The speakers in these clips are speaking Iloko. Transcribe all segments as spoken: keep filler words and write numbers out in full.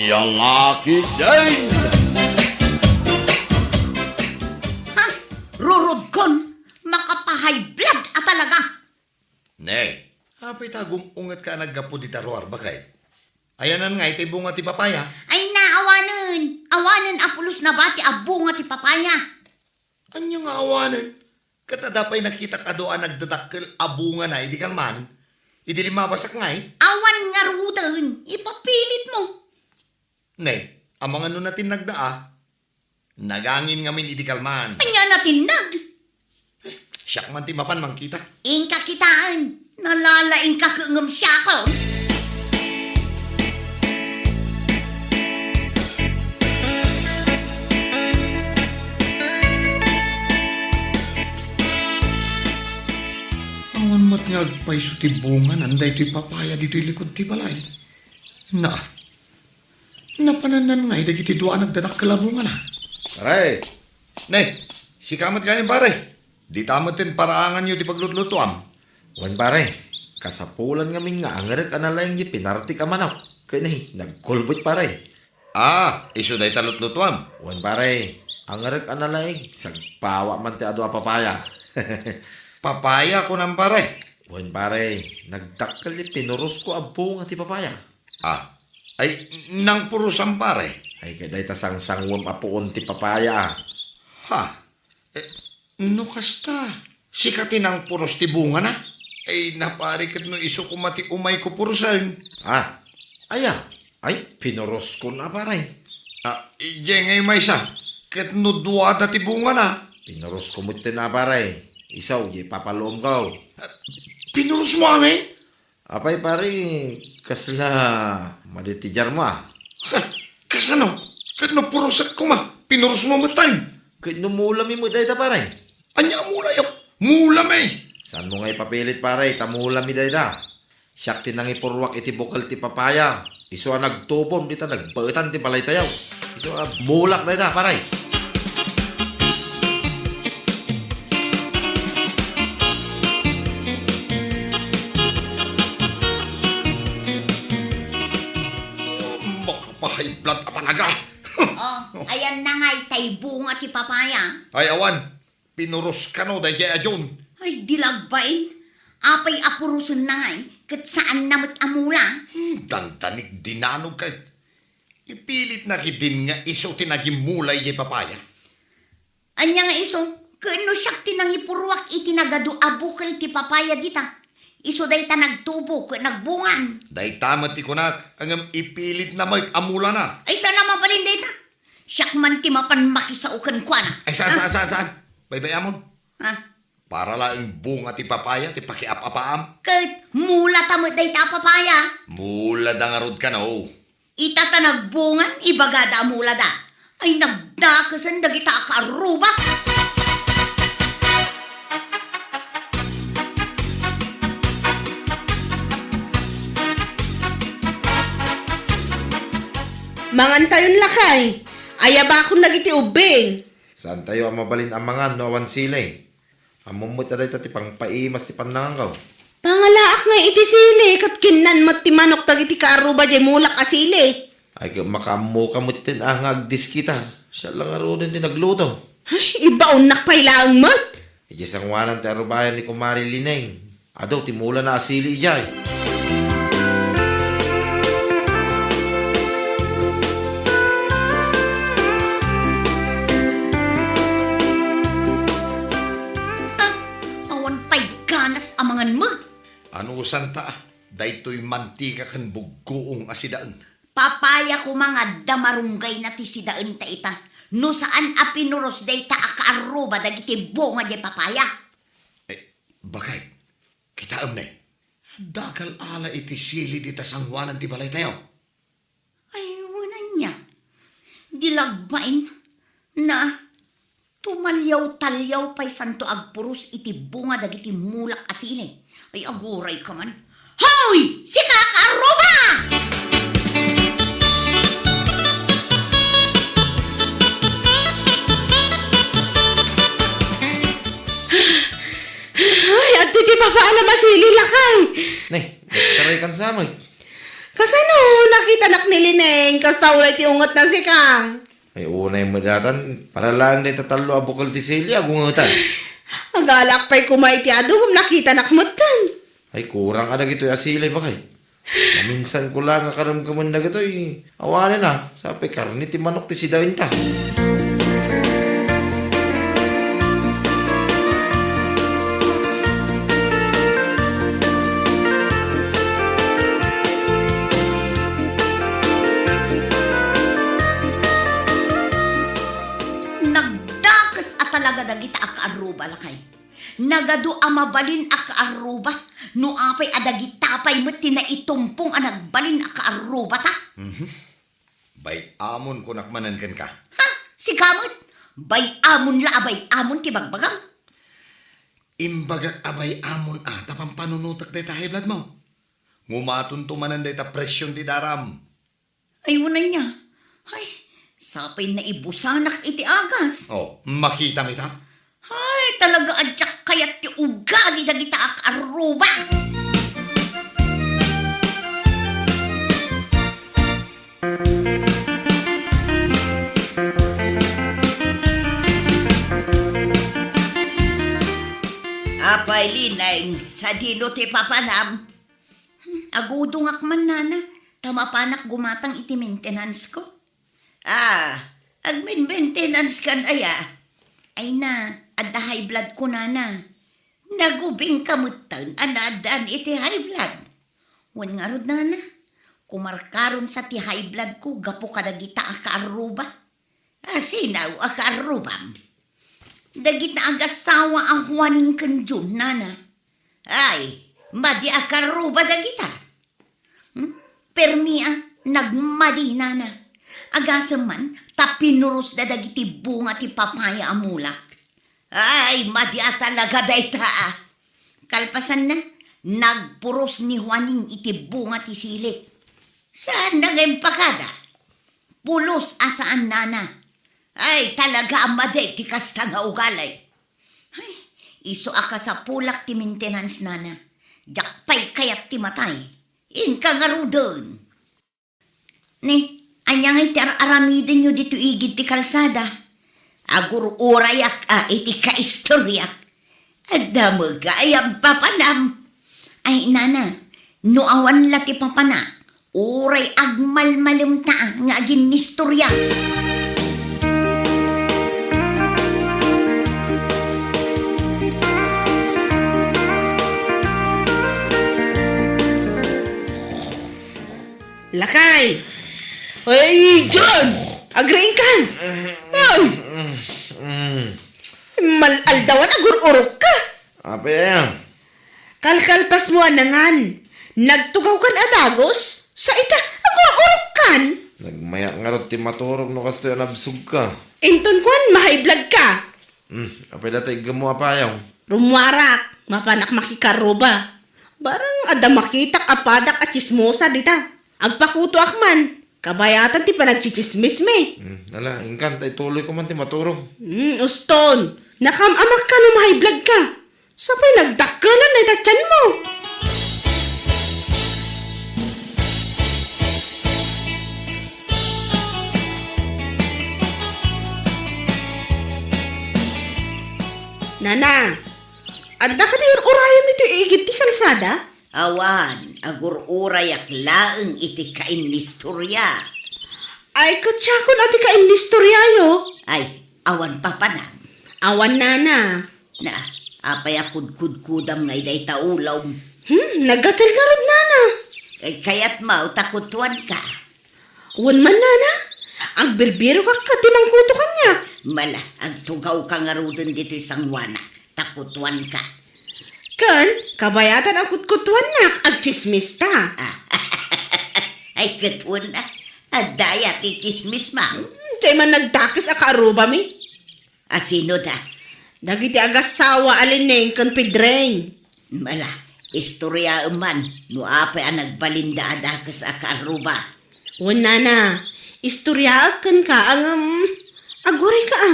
Yang aki din! Ha? Rurudkon, makapahay blood a talaga! Ne, apay ta agum-unget ka a naggapu dita ruar, baket? Ayanan nga itay bunga ti papaya? Ay, naawanen! Awanen a pulos nabati a bunga ti papaya! Ania nga awanen? Ket adda pay nakitak adu a nagdadakkel a bungana idi kalman? Idi limmabasak ngay? Awan ngaruden, ipapilit mo. Ne, amangan no natinnagda a. Nagangin ngamin idi kalman. Ania natinnag? Siak man ti mapan mangkita. Inka kitaen. Nalalaing ka ket ngem siakon. Awan met nga agpayso ti bunganan daytoy papaya ditoy likod ti balay. Na, napanannan ngay dagiti dua a nagdadakkel a bungana. Pare! Ne, sika met gayam, pare. Dita metten paraanganyo ti paglutlutuam. Wen, pare, kasapulan ngamin nga angerek a nalaing ti pinartik a manok. Ket ne, nagkulbet, pare. Ah, isu dayta lutlutuam? Wen, pare, angerek a nalaing, sagbawa man ti adu a papaya. Papaya, kunam, pare? Wen, pare, nagdakkel ti pinurosko a bunga ti papaya. Ah, ay, nangpurosam, pare? Ay, ket dayta sangsanguem a puon ti papaya. Ha? Eh, no kasta, sika ti nangpuros ti bungana? Ay, na, pare, ket no isu koma ti umayko purosen. Ah, aya? Ay, pinuroskon a, pare. Ah, idiay ngay maysa, ket no duada ti bungana? Pinurosko metten a, pare. Isu, diay papaluomko. Ah, pinurosmo amin? Apay, pare, kasla madi ti diarmo, a? Ha, kasano? Ket no purosek koma, pinurosmo metten. Ket no mulami met dayta, pare? Ania a mulayo? Mulami! Saanmo nga ipapilit, pare, ta mulami dayta. Siak ti nangipurruak iti bukel ti papaya. Isu a nagtubon dita nagbaetan ti balaytayo. Isu a mulak dayta, pare. Makapahay blood a talaga. Oh, ayan na nga itay bunga ti papaya. Ay, awan. Pinuros kano daydiay a June. Ay, di lagbain. Apay a purosen na ngay, ket saan na met a mula? Hmm, dandanig dinanog ket. Ipilitna ketdin nga isu ti nagimula idiay papaya. Ania nga isu? Ket no siak ti nangipurruak iti nagadu a bukel ti papaya dita, isu dayta nagtubo ket nagbungan. Dayta met ti kunak, ngem ipilitna met a mulana. Ay, saan a mabalin dayta? Siak man ti mapan makisao kenkuana. Ay, saan, ah, saan, saan, saan? Baybay-amon. Ah. Para laeng bunga ti papaya ti pakiap-apaam. Ket mulata met dayta a papaya. Mulada ngarud kano. Ita ta nagbungan, ibagada a mulada. Ay, nagdakesen dagita a kaarruba. Mangantayon lakay. Ayabakon dagiti ubbing. Saantayo a mabalin a mangan no awan sili. Ammom met a dayta ti pangpaimas ti pannanganko. Pangalaak ngay iti sili, ket kinnan met ti manok dagiti kaarruba diay mulak a sili. Ay, ket makaammoka metten a nga agdiskita. Siak la ngaruden ti nagluto. Ay, ibaonnak pay laeng met. Idiay sangoanan ti arrubayan ni Kumare Lineng. Adu ti mulana a sili idiay. Ah, awan pay ganas a mangan met. Anusanta, daytoy mantika ken buggoong a sidaen. Papaya koma nga adda marunggayna ti sidaenta ita. No saan a pinuros dayta a kaarruba dagiti bunga diay papaya. Eh, baket, kitaem ne. Adda agal-ala iti sili dita sangoanan ti balaytayo. Ay, wen ania? Di lagbain na tumalyaw-talyaw pay santo agpuros iti bunga dagiti mulak a sili. Ay, aguray ka man. Hoy! Sika, kaarruba! Ay, adtoy ti papaalam a sili, lakay. Ne, nagtaray kan samay. Kasano? Nakitanak ni Lineng, kasta ulay ti ungetna sika. Ay, unay met daytan, para laeng dayta tallo a bukel ti sili, agungetan. Agalak pay koma iti adu, ngem nakitanak metten. Ay, kurang a dagitoy a sili, bakay. Maminsan ko laeng a karemkemen dagitoy. Awanen a, sapay karne ti manok ti sidaenta. Nagdakes a talaga dagita a kaarruba, lakay. Nagadu a mabalin a kaarruba, no apay a dagita pay met ti naitumpong a nagbalin a kaarrubata. Mhm. Bay-amon kunak manen kenka. Ha? Sika met? Bay-amon la a bay-amon ti bagbagam. Imbagak a bay-amon a ta pampanunotek dayta high blood mo. Ngumatonto manen dayta presyon ti daram. Ay, wen ania. Ay, sapay naibusanak iti agas. Oh, makitam ita? Ay, talaga a diak kayat ti ugali dagita a kaarruba. Apay, Lineng, sadino ti papanam? Hmm, agudongak man, nana, ta mapanak gumatang iti maintenance ko. Ah, agmen-maintenance kan aya? Ay na, adda high blood ko, nana. Nagubingka metten a naaddaan iti high blood. Wen ngarud, nana, kumarkaron sa ti high blood ko gapu kadagita a kaarruba. Asinaw a kaarrubam. Dagita agassawa a Juaning ken Jun, nana. Ay, madi a kaarruba dagita. Hmm? Permi a, nagmadi, nana. Agasem man, ta pinurosda dagiti bunga ti papaya a mulak. Ay, madi a talaga dayta a. Kalpasanna, nagpuros ni Juaning iti bunga ti silik. Saan na nga impakada? Pulos a saan, nana. Ay, talaga a madi ti kasta nga ugali. Ay, isu a kasapulak ti maintenance, nana. Diak pay kayat ti matay. Inka ngaruden. Ni, ania ngay ti ar-aramidenyo ditoy igid ti kalsada? Agur-urayak a iti kaistoriak. Adda met gayam papanam. Ay, nana, no awan la ti papanak, uray agmalmalemta nga aginnistoria. Lakay! Ay, John! Agriingkan! Ay! Mm. Mal-aldawan, agur-urok ka! Apay aya? Kalkalpas mo a nangan. Nagtugaw kan a dagus? Sa ita, agur-urok kan! Nagmayak ngarud ti maturog no kastoy a nabsog ka. Inton kuan, ma-high blood ka! Hmm, apay data iggemmo a payaw? Rummuarak, mapanak makikaruba. Barang adda makitak a padak a tsismosa dita. Agpakutoak man, kabayatan ti panagtsitsismismi. Hmm, ala, inkan, ta ituloy ko man ti maturog. Hmm, uston, nakam-amak ka no ma-high blood ka. Sapay nagdakkelan na ita tianmo. Nana, adda kadi ur-urayem iti igid ti kalsada? Awan, agur-urayak laeng iti kainnistoria. Ay, ket siakon a ti kainnistoriayo. Ay, awan papanam. Awan, nana. Na, apay a kudkudkudam ngay dayta ulom? Hmm, naggatel ngarud, nana. Ay, kayat maw ta kutuanka? Wen man, nana. Agbirbirokak ket ti mangkuto kaniak. Mala, agtugawka ngaruden ditoy sangoanak, ta kutuanka. Ken, kabayatan a kutkutuannak, agtsismista. Ah, ay, kutuan na. Adda aya ti tsismis, ma? Hmm, diay man nagdakes a kaarrubami. A sino da? Dagiti agassawa a Lineng ken Pedreng. Mala, istoriaem man no apay a nagbalinda a dakes a kaarruba. Wen, nana, istoriaek kenka, ngem agurayka a.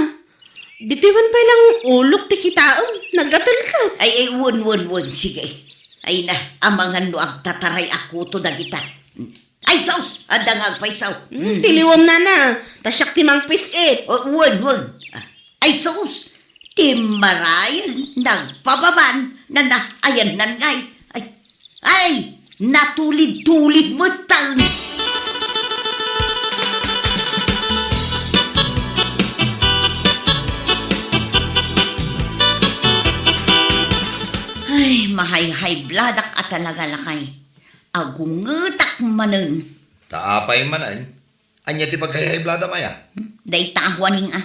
Ditoy man pay lang ulok ti kitaem, naggatel ket. Ay, ay, wen, wen, wen, sige. Ay na, amangan no agtataray a kuto dagita. Ay, sus! Adda nga agpayso. Hmm, ti liwem, nana. Ta siak ti mangpis-it. O, wen, wen. Ah, ay, sus! Ti marayen nagpapaban, nana, ayan nan ngay. Ay, ay, natulid-tulid met taon. Ay, mahayhaybladak a talaga, lakay. Agungetak manen. Ta apay manen? Ania ti paghayhaybladam aya? Dayta a Juaning a.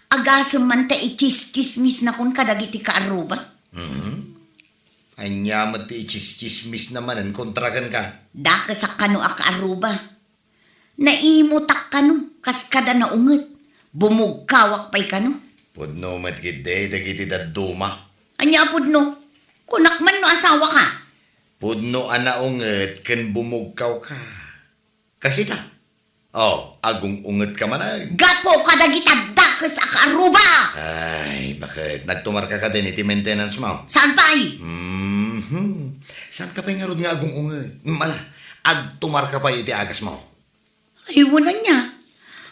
Agasem man ta ichischismisnakon kadagiti kaarruba. Mhm. Ania met ti ichischismisna manen kontra kenka? Dakesak kano a kaarruba. Naimutak kano, kas kada naunget. Bumugkawak pay kano. Pudno met ketdi dagiti dadduma. Ania a pudno? Kunak man no asawaka. Pudno a naunget ken bumugkawka. Kasita? Oh, agung-ungetka manen. Gapu kadagita dakes a kaarruba! Ay, baket? Nagtumarka kadin iti maintenance mo? Saan pay? Mhm. Saanka pay ngarud nga agung-unget? Mm, ala, agtumarka pay iti agas mo. Ay, wen ania.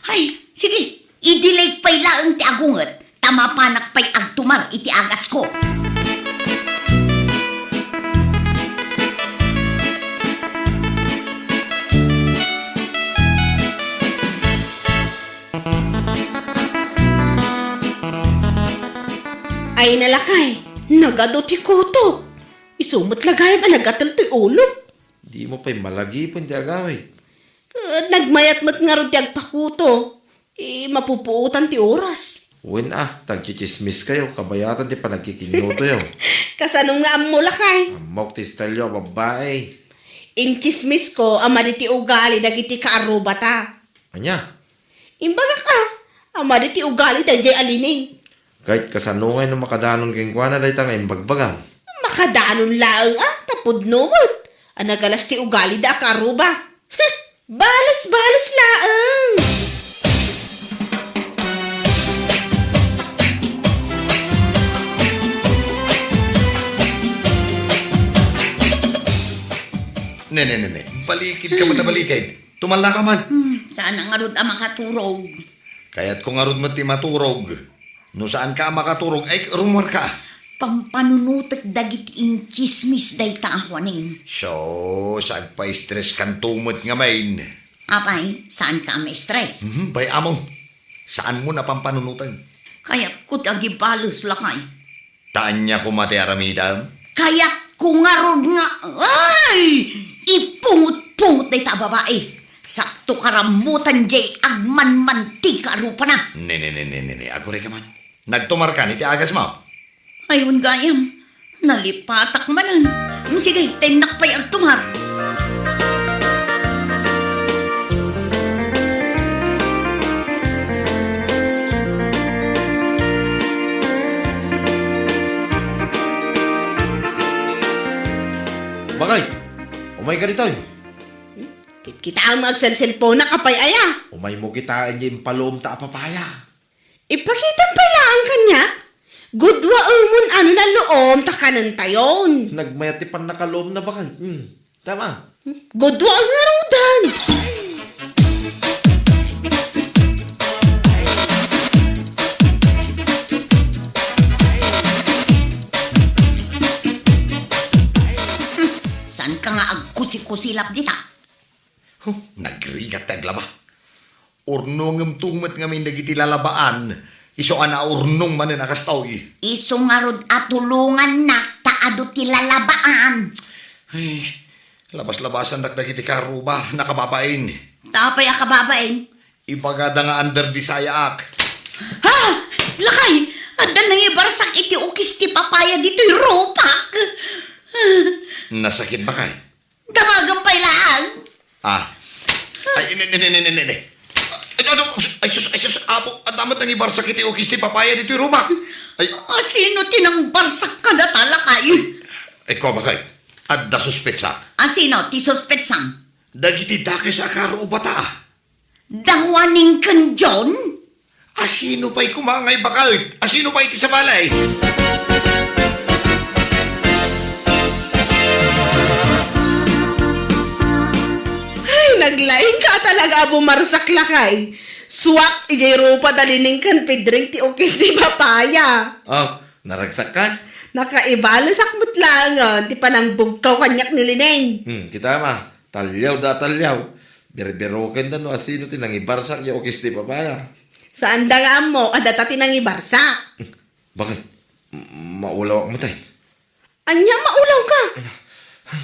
Ay, sige, i-delay pay laeng ti agunget, ta mapanak pay agtumar iti agasko. Ay, nalakay, nagadu ti kutok. Isu met la gayam a nagatel ti ulok. Dimo pay malagipen ti agawid. Ket nagmayat met ngarud ti agpakuto, ti mapupuotan ti oras. Wen a, ta agtsitsismiskayo, kabayatan ti panagkikinnutoyo. Kasano nga ammo, lakay? Ammok ti style-yo a babbai. Intsismisko a madi ti ugali dagiti kaarrubata. Ania? Imbagak a, a madi ti ugali daydiay a Lining. Ket kasano ngay no makadanon kenkuana dayta nga imbagbagam? Makadanon laeng a, ta pudno met a nagalas ti ugalida a kaarruba. Bales-bales laeng. Ne, ne, ne, ne. Balikid ka met a balikid. Tumallaka man. Hmm, saan a ngarud a makaturog. Kayatko ngarud met ti maturog. No saanka a makaturog, ay, rumuarka. Pampanunotek dagiti intsismis dayta a Juaning. Sus, agpa-stress kanto met ngamin. Apay, saanka a ma-stress? Mhm, bay-amon. Saanmo a pampanunoten. Kayatko ti agibales, lakay. Ta ania koma ti aramidem? Kayatko ngarud nga, ay! Ipungot-pungot dayta a babai. Sakto karammutan diay agmanmantika a rupana. Ne, ne, ne, ne, ne, ne. Agurayka man. Nagtumarkan iti agasmo? Ay, wen gayam. Nalipatak manen. Mm, sige, ta innak pay agtumar. Bakay, umayka ditoy. Kit-, kitaem nga agselselponak, apay aya? Umaymo kitaen diay impalomta a papaya. Ipakitam pay laeng kaniak. Guduaemon a no nalluom ta kanentayon. Nagmayat ti pannakaluomna, bakay. Hmm. Tama. Guduaem ngaruden. Hmm. Saanka nga agkusikusilap dita? Huh, nagrigat ti aglaba. Urnongemto met ngamin dagiti lalabaan, isu a naurnong manen a kastoy. Isu ngarud a tulongannak ta adu ti lalabaan. Ay, labas-labasandak dagiti kaarruba, nakababain. Ta apay a kababain? Ibagada nga under the sayaak. Ha! Lakay! Adda nangibarsak iti ukis ti papaya ditoy rupak! Nasakit, bakay? Damagen pay laeng. Ah. Ay, ne, ne, ne, ne, ne, ne. Ay, ano? Ay, sus, ay, sus, apo, adda met nangibarsak iti ukis ti papaya ditoy rupak. Ay. Asino ti nangbarsak kadata, lakay? Ay, kua, bakay. Adda suspetsak. Asino ti suspetsam? Dagiti dakes a kaarrubata. Da Juaning ken John? Asino pay koma ngay, bakay? Asino pay ti sabali? Ay, Naglaing ka talaga a bumarsak, lakay. Suak, ijay rupa da Lining ken Pedring ti ukis ti papaya. Oh, naragsakkan? Nakaibalesak met laengen ti panangbugkaw kaniak ni Lining. Hmm, kita ma, talliaw da talliaw. Birbiroken da no asino ti nangibarsak ya ukis ti papaya. Saan da nga ammo, adda ta ti nangibarsak. Bakit? M-, maulawak met ay. Ania maulaw ka? Ay,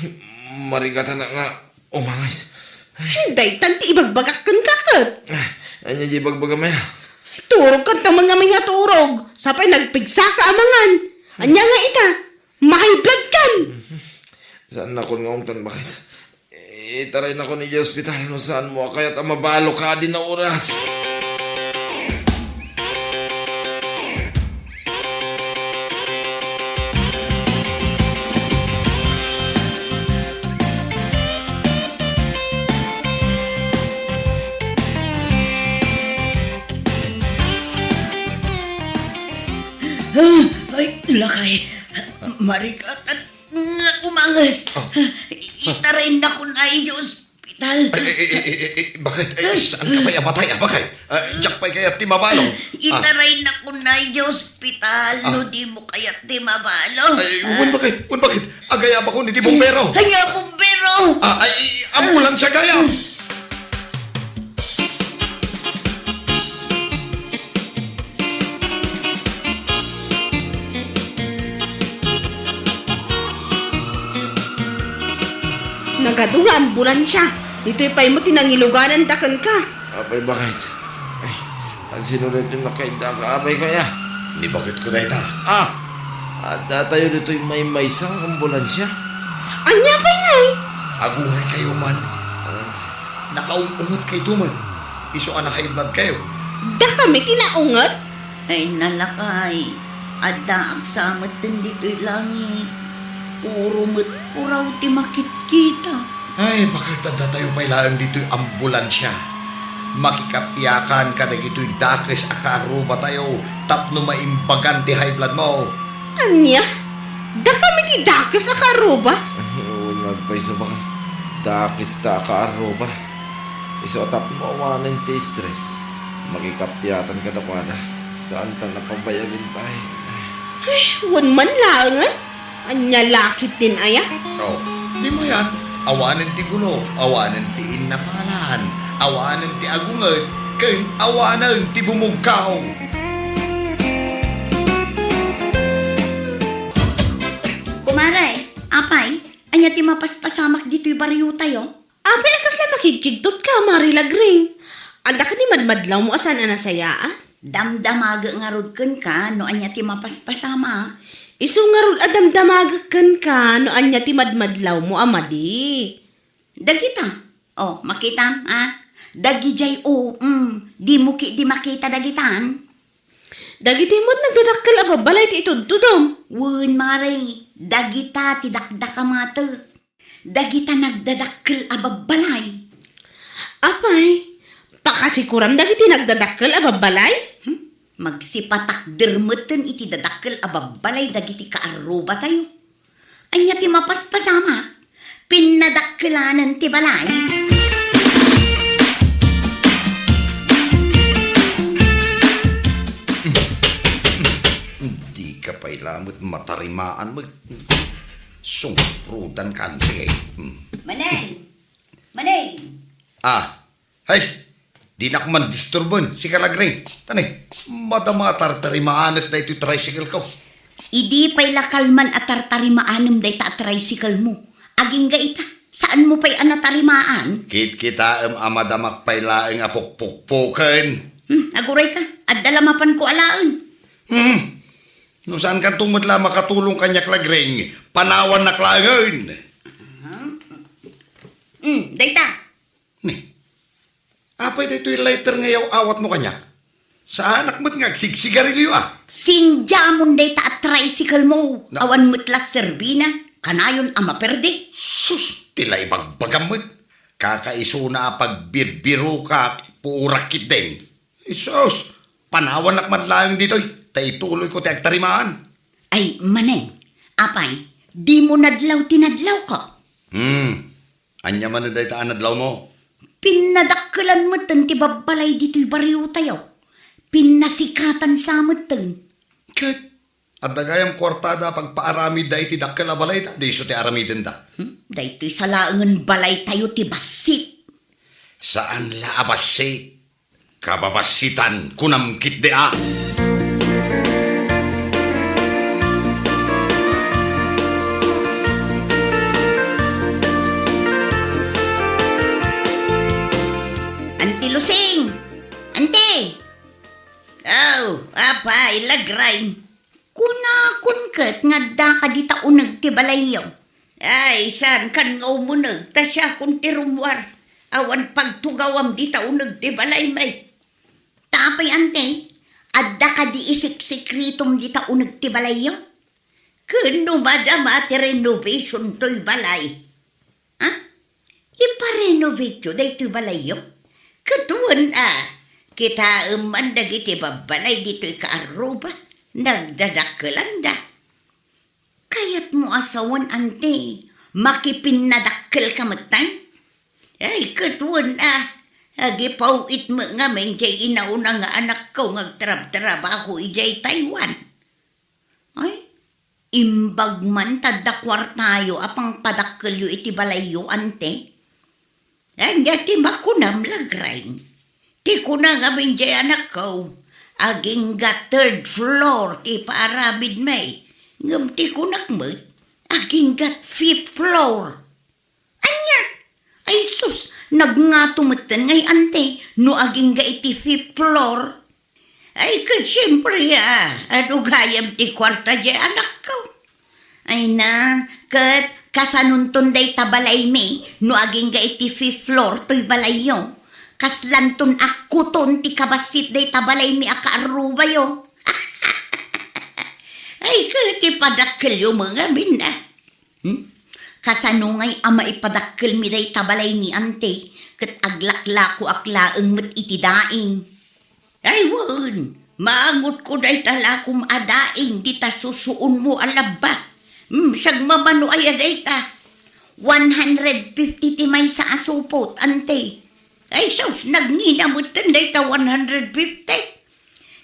marigatan nga umanges. Ay, daytan ti ibagbagak kenka ket. Ah, ania di ibagbagam aya? Turog ka taman nga mingaturog. Sapay nagpigsa ka amangan. Ania nga ita? Mahay blood kan. Saan nakon nga ungtan, bakit? Itaraynakon idiay ospital no saanmo a kayat a mabalo kadi a oras. Ah, ay, lakay. Marigatan nga umanges. Ah. Itaraynakon idiay ospital. Ay, ay, ay, ay, ay, ay, bakit? Ay, saan ka pay a matay, ah? Bakit? Ah, diak pay kayat ti mabalo. Ah. Itaraynakon idiay ospital, no dimo kayat ti mabalo. Ay, wen bakit? Wen bakit? Agayabakon iti bumbero. Ania bumbero? Ah, ay, ambulansya gayam. Nagadu nga ambulansya. Ditoy pay met ti nangilugananda kenka. Apay, bakit? Ay, asino daytoy nakaidda ka, apay kaya? Ni bakit ko dayta? Ah! Adda tayo ditoy maymaysa nga ambulansya. Ania pay ngay? Aguray kayo man. Ah. Nakaung-unget kayto man. Isu a na-high blood kayo. Dakami ti naunget? Ay, nalakay. Addaak sa metten ditoy langit. Puro met puraw ti makitkita. Ay, bakit adda tayo pay laeng ditoy ambulansya? Makikapiakan kadagitoy dakes a kaarruba tayo tapno maimbagan ti high blood mo. Ania? Dakami ti dakes a kaarruba? Ay, wen nga agpayso, bakit? Dakes ta a kaarruba. Isu a tapno awanen ti stress. Makikapiatan kadakuada. Saan ta napabayagen pay? Ay, wen man laengen. Ania la ketdin aya? Oh, dimo yan. Awanen ti gulo, awanen ti innapalan, awanen ti agunget, ken awanen ti bumugkaw. Kumare, apay, ania ti mapaspasamak ditoy bariotayo? Apay a kasla makigkigtot ka, Mari Lagring? Adda kadi madmadlawmo a saan a nasayaat? Damdamagek ngarud kenka no ania ti mapaspasamak. Isu ngarud a damdamagek kenka no ania ti madmadlawmo a madi. Dagita. Oh, makitam, a? Dagidiay, o, mm, dimo ketdi makita dagitan? Dagiti met nagdadakkel a babbalay ti itudtudom. Wen, Mari, dagita ti dakdakamatek. Dagita nagdadakkel a babbalay. Apay, pakasikuram dagiti nagdadakkel a babbalay? Hmm? Magsipatakder metten iti dadakkel a babbalay dagiti kaarrubatayo. Ania ti mapaspasamak? Pinnadakkelanen ti balay? Dika pay lamet matarimaan met. Sungrudan kan, sige. Hmm. Maneng! Maneng! Ah, hay, dinak man disturben, si Kalagring. Tani, madama a tartarimaanek daytoy tricycle ko. Idi pay la kalman a tartarimaanem dayta a tricycle mo. Agingga ita, saan mo pay a natarimaan? Kitkitaem a madamak pay laeng a pukpukpuken. Hmm, aguray ka, adda la mapanko alaen. Hmm. No saan kanto met la makatulong kaniak, Lagring, panawannak laengen. Hmm, dayta. Ni, apay daytoy lighter nga yaw-awatmo kaniak? Saanak met nga agsigsigarilyo, a? Sindiamon dayta a tricycle mo. Na- Awan met la serbina. Kanayon a maperde. Sus, ti la ibagbagam met. Kakaisuna a pagbirbirokak, puorak ketdin. Ay, sus! Panawannak man laeng ditoy, ta ituloyko ti agtarimaan. Ay, Maneng, apay, dimo nadlaw ti nadlawko? Hmm. Ania manen dayta a nadlawmo? Pinnadakkelan metten ti babbalay ditoy bariotayo. Pinnasikatan sa metten. Ket adda gayam kuartada a pagpaaramidda iti dakkel a balayda, diso ti aramidenda. Hmm? Daytoy sa laengen balaytayo ti bassit. Saan la a bassit? Kababassitan, kunam ketdi a. Anti Lusing! Anti! Aw, apay, Lagray. Kunakon ket nga addaka dita uneg ti balayyo. Ay, saankan nga umuneg, ta siakon ti rummuar. Awan pagtugawam dita uneg ti balaymi. Ta apay, Anti, adda kadi isiksikritom dita uneg ti balayyo? Ken no madama ti renovation toy balay. Ha? Iparenovateyo daytoy balayyo? Ket wen a, kitaem man dagiti babbalay ditoy kaarruba, nagdadakkelanda. Kayatmo a sawen, Anti, makipinnadakkelka metten? Ay, ket wen a, agipaw-it met ngamin diay inauna nga anakko nga agtrabtrabaho idiay Taiwan. Ay, imbag man ta adda kuartayo a pangpadakkelyo iti balayyo, Anti. Ania ti makunam, Lagray? Ti kuna ngamin diay anakko, agingga third floor ti paaramidmi. Ngem ti kunak met, agingga fifth floor. Ania? Ay sus, nagngato metten ngay, Anti, no agingga iti fifth floor. Ay, ket siempre, a, adu gayam ti kuarta diay anakko. Ay na, ket kasanonton dayta balaymi no agingga iti fifth floor toy balayyo? Kaslanton akkuton ti kabassit dayta balaymi a kaarrubayo. Ay, ket ipadakkelyo met ngamin a. Hmm? Kasano ngay a maipadakkelmi dayta balaymi, Anti, ket aglaklakoak laeng met iti daing? Ay wen, maangotko dayta lakom a daing dita susuonmo a labba. Hmm, sagmamano aya dayta? One hundred fifty ti maysa a supot, Anti. Ay sus, nagngina metten dayta one hundred fifty.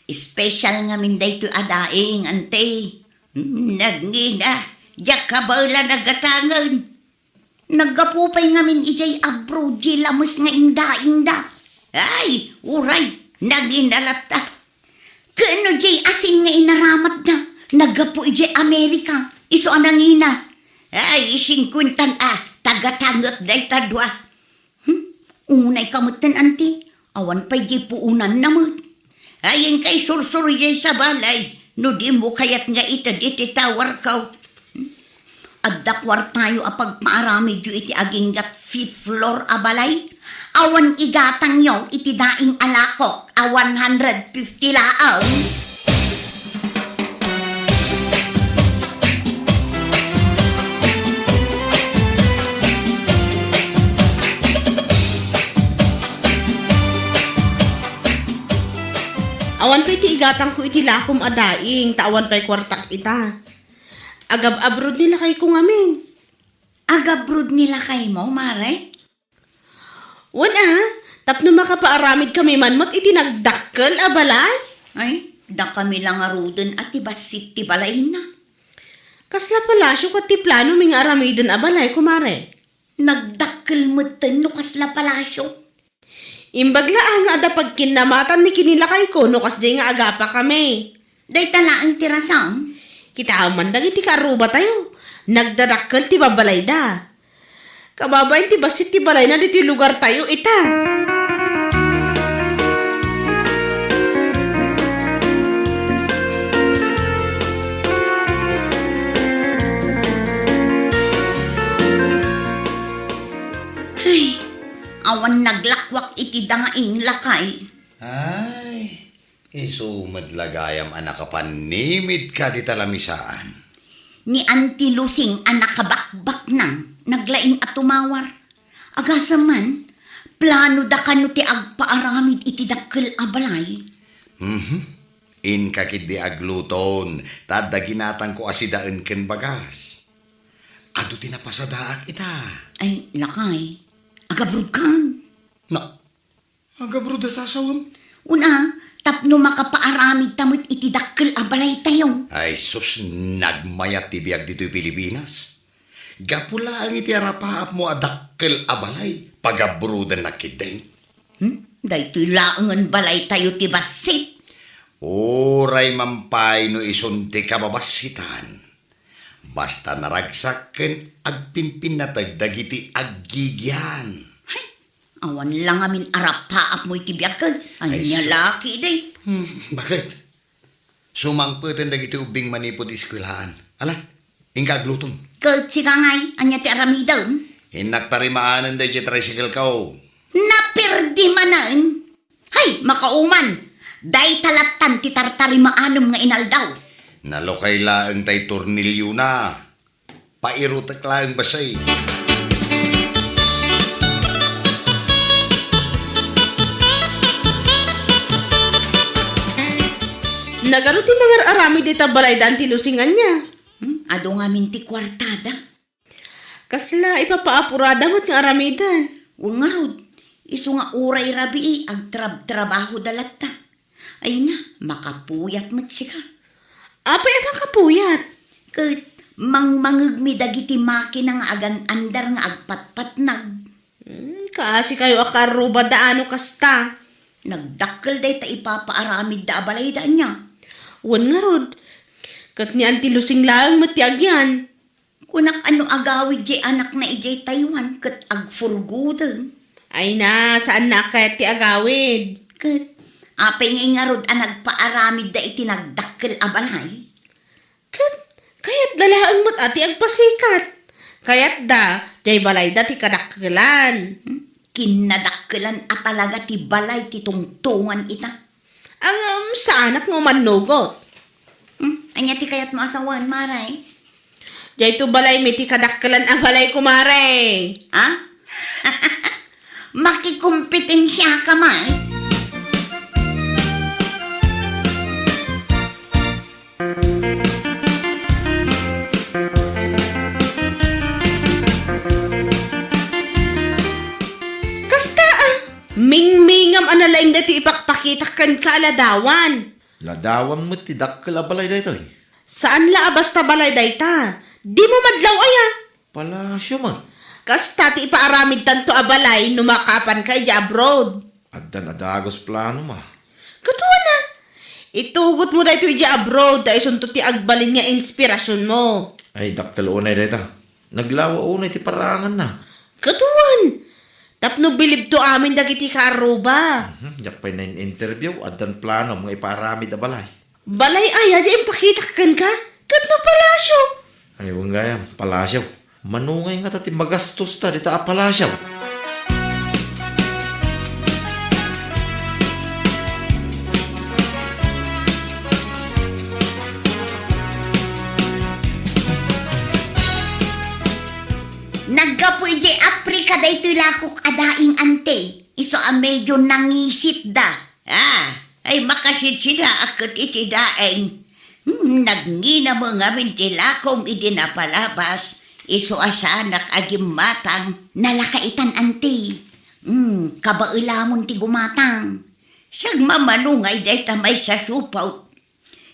Special ngamin daytoy a daing, Anti. Hmm, nagngina, diak kabaelan a gatangen. Naggapu pay ngamin idiay abroad diay lames nga indaingda. Ay, uray, nagngina latta. Ken no diay asin nga inaramatna, naggapu idiay Amerika, isu a nangina. Ay, singkuentan a, tagatangek dayta dua. Hmm? Unay ka metten, Anti. Awan pay diay puonanna met. Ay, inkay sursuro diay sa balay no dimo kayat nga ited iti towerko. Hmm? Adda kuartayo a pagpaaramidyo iti aginggat fifth floor a balay? Awan igatangyo iti daing a lakok a one hundred fifty laeng? Awan pay ti igatangko iti lakom a daing, ta awan pay kuartak ita. Agab-abroad ni lakayko ngamin. Agabroad ni lakaymo, Mare? Wen a, tapno makapaaramidkami man met iti nagdakkel a balay. Ay, dakami la ngaruden a ti bassit ti balayna. Kasla palasio ket ti planomi nga aramiden a balay, kumare? Nagdakkel metten no kasla palasio. Imbag la a nga adda pagkinnamatanmi ken ni lakayko no kasdiay nga agapakami. Dayta laeng ti rason. Kitaem man dagiti kaarrubatayo. Nagdadakkel ti babbalayda. Kababain ti bassit ti balayna ditoy lugartayo ita. Ay, awan naglakwak iti daing, lakay. Ay, isu met la gayam a nakapannimidka dita lamisaan. Ni Auntie Lusing a nakabakbaknang, naglaing a tumawar. Agasem man, planoda kano ti agpaaramid iti dakkel a balay? Mhm. Inka ketdi agluton, ta adda ginatangko a sidaen ken bagas. Adu ti napasadaak ita. Ay, lakay, agabrodkan. Na, agabroad a sasawem? Una, tapno makapaaramidta met iti dakkel a balaytayo. Ay sus, nagmayat ti biag ditoy Pilipinas. Gapu laeng iti arapaapmo a dakkel a balay, pagabroadennak ketdin. Hmm? Daytoy laengen balaytayo ti bassit. Uray man pay no isun ti kababassitan. Basta naragsak ken agpimpinnateg dagiti aggigian. Hay, awan la ngamin arapaapmo iti biag ket ania su-, la ketdi. Hmm, bakit? Sumangpeten dagiti ubbing manipud eskuelaan. Ala, inka aglutom. Ket sika ngay, ania ti aramidem? Innak tarimaanen daydi tricycle ko. Naperdi manen. Hay, makauman! Dayta lattan ti tartarimaanem nga inaldaw. Nalukay laeng tay torniliona. Pairutek laeng bassit. Nagano ti mangar-aramid dita balayda Anti Lusing ania? Hmm, adu ngamin ti kuartada. Kasla ipapaapurada met nga aramiden. Wen ngarud, isu nga uray rabii agtrabtrabahoda latta. Ay na, makapuyat met sika. Apay a makapuyat? Ket mangmangegmi dagiti makina nga agan-andar nga agpatpatnag. Hmm, kaasikayo a karrubada no kasta. Nagdakkel dayta ipapaaramidda a balayda ania? Wen ngarud, ket ni Anti Lusing laeng met ti agian. Kunak a no agawid diay anakna idiay Taiwan ket agfurgoden. Ay na, saanna a kayat ti agawid. Ket apay ngay ngarud a nagpaaramidda iti nagdakkel a balay? Ket kayatda laeng met a ti agpasikat. Kayatda, diay balayda ti kadakkelan. Hmm? Kinnadakkelan a talaga ti balay ti tungtungan ita. Ngem, saanak nga umannugot. Hmm? Ania ti kayatmo a sawen, Mare? Diay to balaymi ti kadakkelan a balay, kumare. Ha? Makikompetensiaka man? Kasta, a, mingmingam a nalaing daytoy ipakpakitak kenka a ladawan. Ladawan met ti dakkel a balay daytoy. Saan la a basta balay dayta. Dimo madlaw aya? Palasio met. Kasta ti ipaaramidtanto a balay no makapanka idiay abroad. Addan a dagus planom a. Ket wen a, itugotmo daytoy idiay abroad ta isunto ti agbalin nga inspirasionmo. Ay, dakkel unay dayta. Naglawa unay ti paraanganna. Ket wen, tapno bilibto amin dagiti kaarruba. Mhm, diak pay nain-interview, addan planom nga ipaaramid a balay. Balay aya ti impakitak kenka? Ket no palasio? Ay, wen gayam, palasio. Mano ngay ngata ti magastosta dita a palasio? Naggapu idiay Africa daytoy lakok a daing, ante. Isu a medio nangisitda. Ah, ay, makasidsida a ket iti daing. Hmm, nagngina met ngamin ti lakom idi napalabas, isu a saanak a gimmatang. Nalaka itan, anti. Hmm, kabaelamon ti gumatang. Sagmamano ngay dayta maysa supot.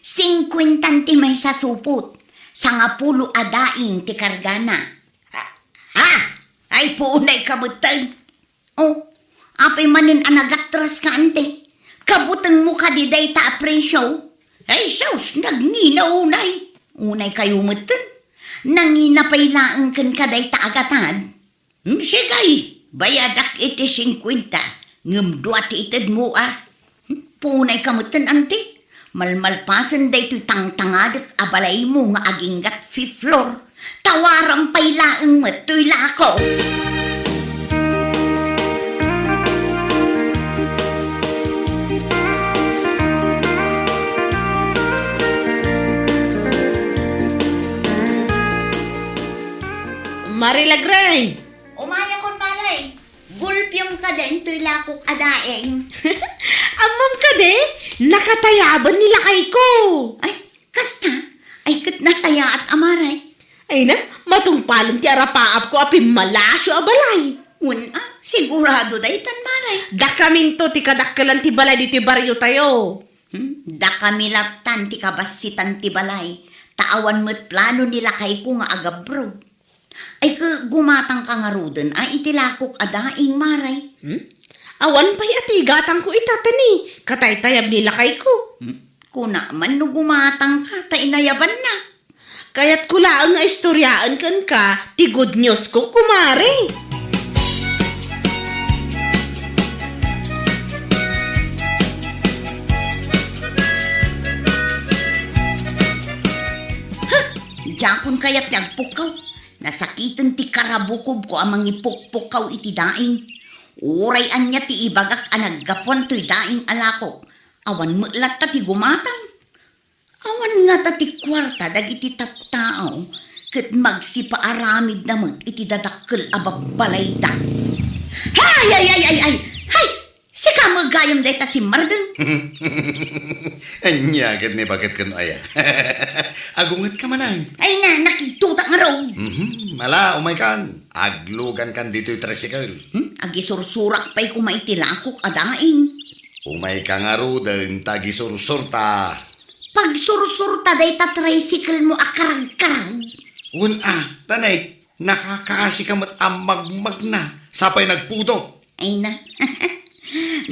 Singkuentan ti maysa supot. Sangapulo a daing ti kargana. Ha? Ha? Ay, puunay ka metten. Oh, apay manen a nagatraska, ante? Kabutengmo kadi dayta a presio? Ay, sus, nagngina unay. Unay kayo metten. Nangina pay laeng kenka dayta a gatad. Hmm, sige, bayadak iti singkuenta, ngem dua ti itedmo a. Punay ka metten, anti. Malmalpasen daytoy tangtangadek a balaymo nga aginggat fifth floor. Tawaram pay laeng met toy lako. Mari Lagray! Umayakon, Mari! Gulpiom kadi intoy lakok a daing. Ammom kadi, nakatayaben ni lakayko. Ay, kasta? Ay, ket nasayaat a, Mare. Ay na, matungpalen ti arapaapko a pimmalasio a balay. Wen a, Sigurado daytan, Mare. Dakaminto ti kadakkelan ti balay ditoy bariotayo. Hmm? Dakami lattan ti kabassitan ti balay, ta awan met plano ni lakayko nga agabrod. Ay, ke, gumatangka ngaruden a iti lakok a daing, Mare. Hmm? Awan pay a ti igatangko ita, ta ni kataytayab ni lakayko. Hmm? Kuna man no gumatangka ta inayabanna. Kayatko laeng nga istoriaen kenka ti good news ko, kumare. Ha! Diakon kayat nga agpukkaw. Nasakiten ti karabukobko a mangipukpukkaw iti daing. Uray ania ti ibagak a naggapuan toy daing a lakok. Awan met latta ti gumatang. Awan ngata ti kuarta dagiti tattao ket magsipaaramidna met iti dadakkel a babbalayda. Hay, ay, ay, ay, ay! Hay! Sika met gayam dayta simmardeng. Ania ket ni baket ken aya? Agungetka manen. Ay na, nakigtutak ngarud. Mhm, ala, umaykan. Aglugankan ditoy tricycle. Hmm? Agisursurak pay koma iti lakok a daing. Umayka ngaruden ta agisursurta. Pagsursurta dayta tricycle mo a karagkarag. Wen a, tanay, nakakaasika met a magmagna, sapay nagpudot. Ay na.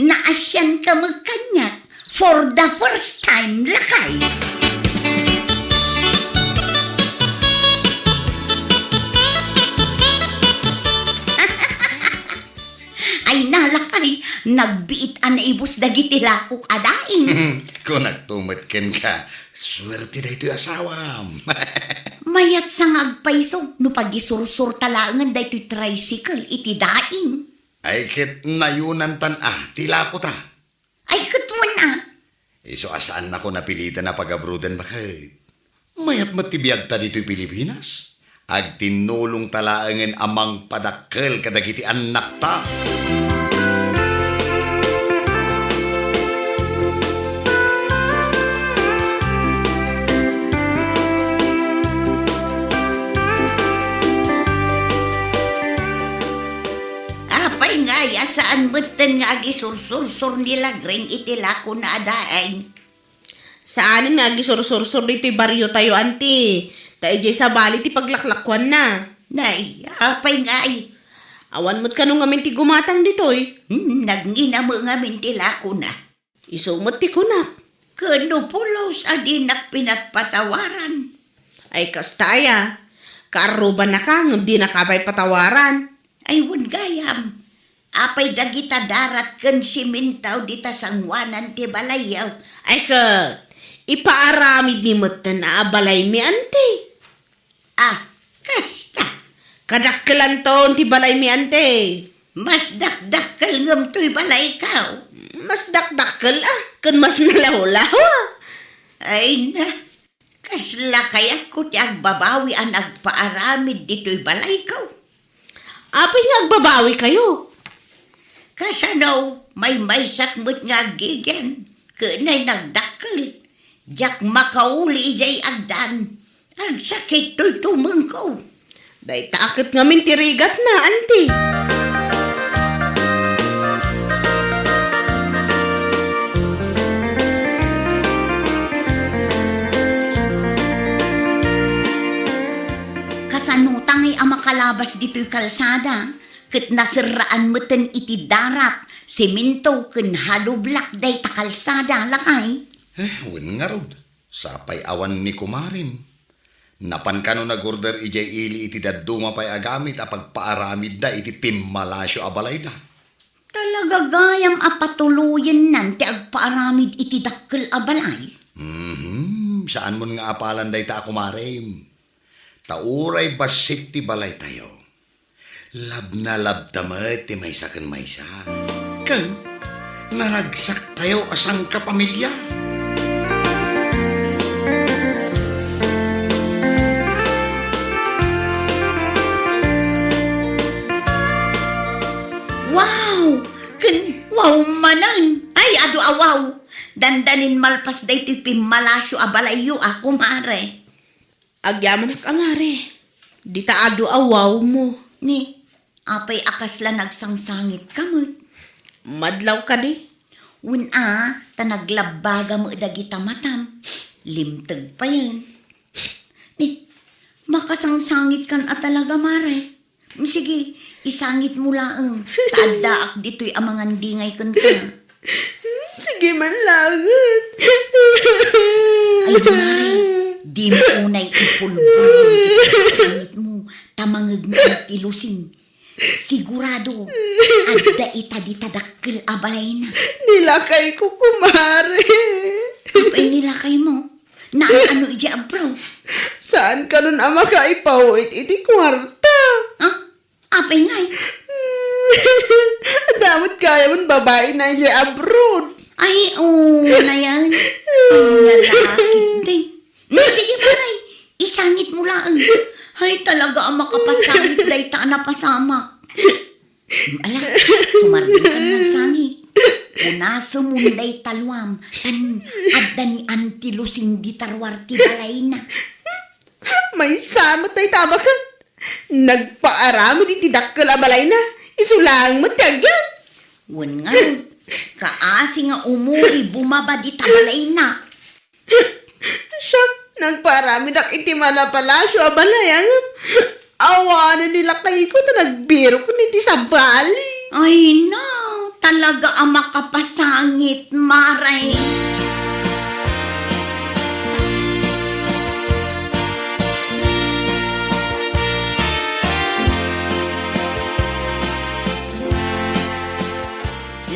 Naasianka met kaniak for the first time, lakay. Ay na, lakay, nagbiit a naibus dagiti lakok a daing. Kunakto met kenka, suerte daytoy asawam. Mayat sa nga agpaisog no pagisursurta laengen daytoy tricycle iti daing. Ay ket nayonantan a ti lakota. Ay, ket wen a. Isu a saannako napilitan a pagabruden, baket. Mayat met ti biagta ditoy Pilipinas. Agtinnulongta laengen a mangpadakkel kadagiti annakta. Apay ngay a saan metten nga agisursursor ni Lagreng iti lakona a daing? Saanen nga agisursursor ditoy bariotayo, anti. Ta idiay sabali ti paglaklakuanna. Nay, apay ngay? Awan met kano ngamin ti gumatang ditoy? Hmm, nagngina met ngamin ti lakona. Isu met ti kunak. Ken no pulos a dinak pinatpatawaran. Ay, kasta aya. Kaarrubanaka ngem dinaka pay patawaran. Ay, wen gayam. Apay dagita darat ken siminto dita sangoanan ti balayyo? Ay, ket ipaaramidmi metten a abalaymi, anti. Ah, kasta. Kadakkelanton ti balaymi, anti. Mas dakdakkel ngem toy balayko. Mas dakdakkel, ah, ken mas nalawlaw, ah. Ay na, kasla kayatko ti agbabawi a nagpaaramid ditoy balayko. Apay nga agbabawikayo? Kasano, maymaysak met nga aggigyan, ken ay nagdakkel. Diak makauli idiay agdan. Agsakit toy tumengko. Dayta a ket ngamin ti rigatna, anti. Kasanota ngay a makalabas ditoy kalsada, ket naserraan meten iti darat, siminto ken halublak dayta kalsada, lakay. Eh, wen ngarud. Sapay awan ni kumarem. Napan kano nagorder idiay ili iti dadduma pay a gamit a pagpaaramidda iti pimmalasio a balayda. Talaga gayam a patuloyennan ti agpaaramid iti dakkel a balay? Mhm, saanmon nga apalan dayta a kumarem. Ta uray bassit ti balaytayo. Labnalabta met ti maysa ken maysa. Ken naragsaktayo a sangkapamilya. Wow! Ken wow manen! Ay, adu a wow! Dandanin malpas daytoy pimmalasio a balayyo a, kumare. Agyamanak, amare. Dita adu a wow mo. Ni, Apay a kasla nagsangsangitka met? Madlaw kadi? Wen a, ta naglabbaga met dagita matam. Limteg payen. Ni, makasangsangitkan a talaga, Mare. Sige, isangitmo laeng. Ta addaak ditoy a mangandingay kenka. Hmm, sige man laengen. Ay, Mare, dimo unay ipulbulong iti sangitmo, ta mangngegna ti lusing. Sigurado, adda ita dita dakkel a balayna. Nilakayko, kumare. Apay nilakaymo? Naan-ano idiay abroad? Saan kanon a makaipawit iti kuarta? Ah, apay ngay? Adda met gayam babaena idiay abroad. Ay, oo, na yan. Ang lalaki, ding. Hmm, sige, Mare. Isangitmo laeng. Ay, talaga a makapasangit dayta a napasamak. Ala, sumardikan nagsangit. Punasemon dayta luam, tan adda ni Auntie Lusing dita ruar ti balayna. Maysa met dayta a baket. Nagpaaramid iti dakkel a balayna. Isu laeng met ti agyan. Wen ngarud, kaasi nga umuli bumaba dita balayna. Siak, nagpaaramidak iti manapalasio a balay, ngem awanen ni lakayko ta nagbirokon iti sabali. Ay na, talaga a makapasangit, Mare.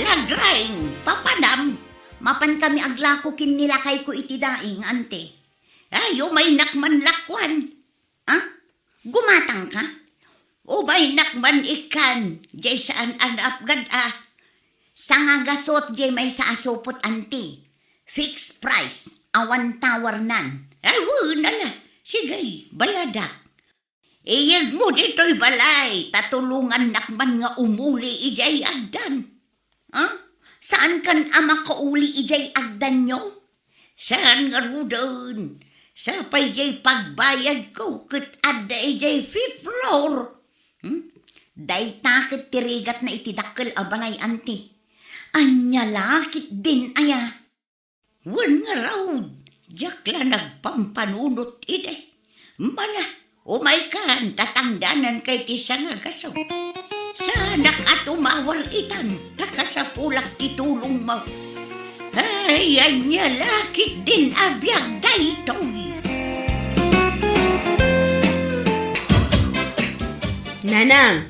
Lagraing, papanam, mapankami aglako ken ni lakayko iti daing, ante. Ay, umaynak man lakuan. Ah? Gumatangka? Umaynak man ikkan, jay saan a naapgad a. Sangagasut jay maysa a supot, anti. Fixed price, awan tawarnan. Ay, wen, ala. Sige, bayadak. Iyegmo ditoy balay, ta tulongannak man nga umuli idiay agdan. Ah? Saankan a makauli idiay agdanyo? Saan ngaruden? Sapay jay pagbayadko ket adda idiay fifth floor. Hmm? Dayta ket ti rigatna iti dakkel a balay, anti. Ania la ketdin aya? Wen ngarud, diak la nagpampanunot idi. Mala, umaykan, ta tangdananka iti sangagasut. Saanak a tumawar itan, ta kasapulak ti tulongmo. Ay, ania la ketdin a biag daytoy? Nanang,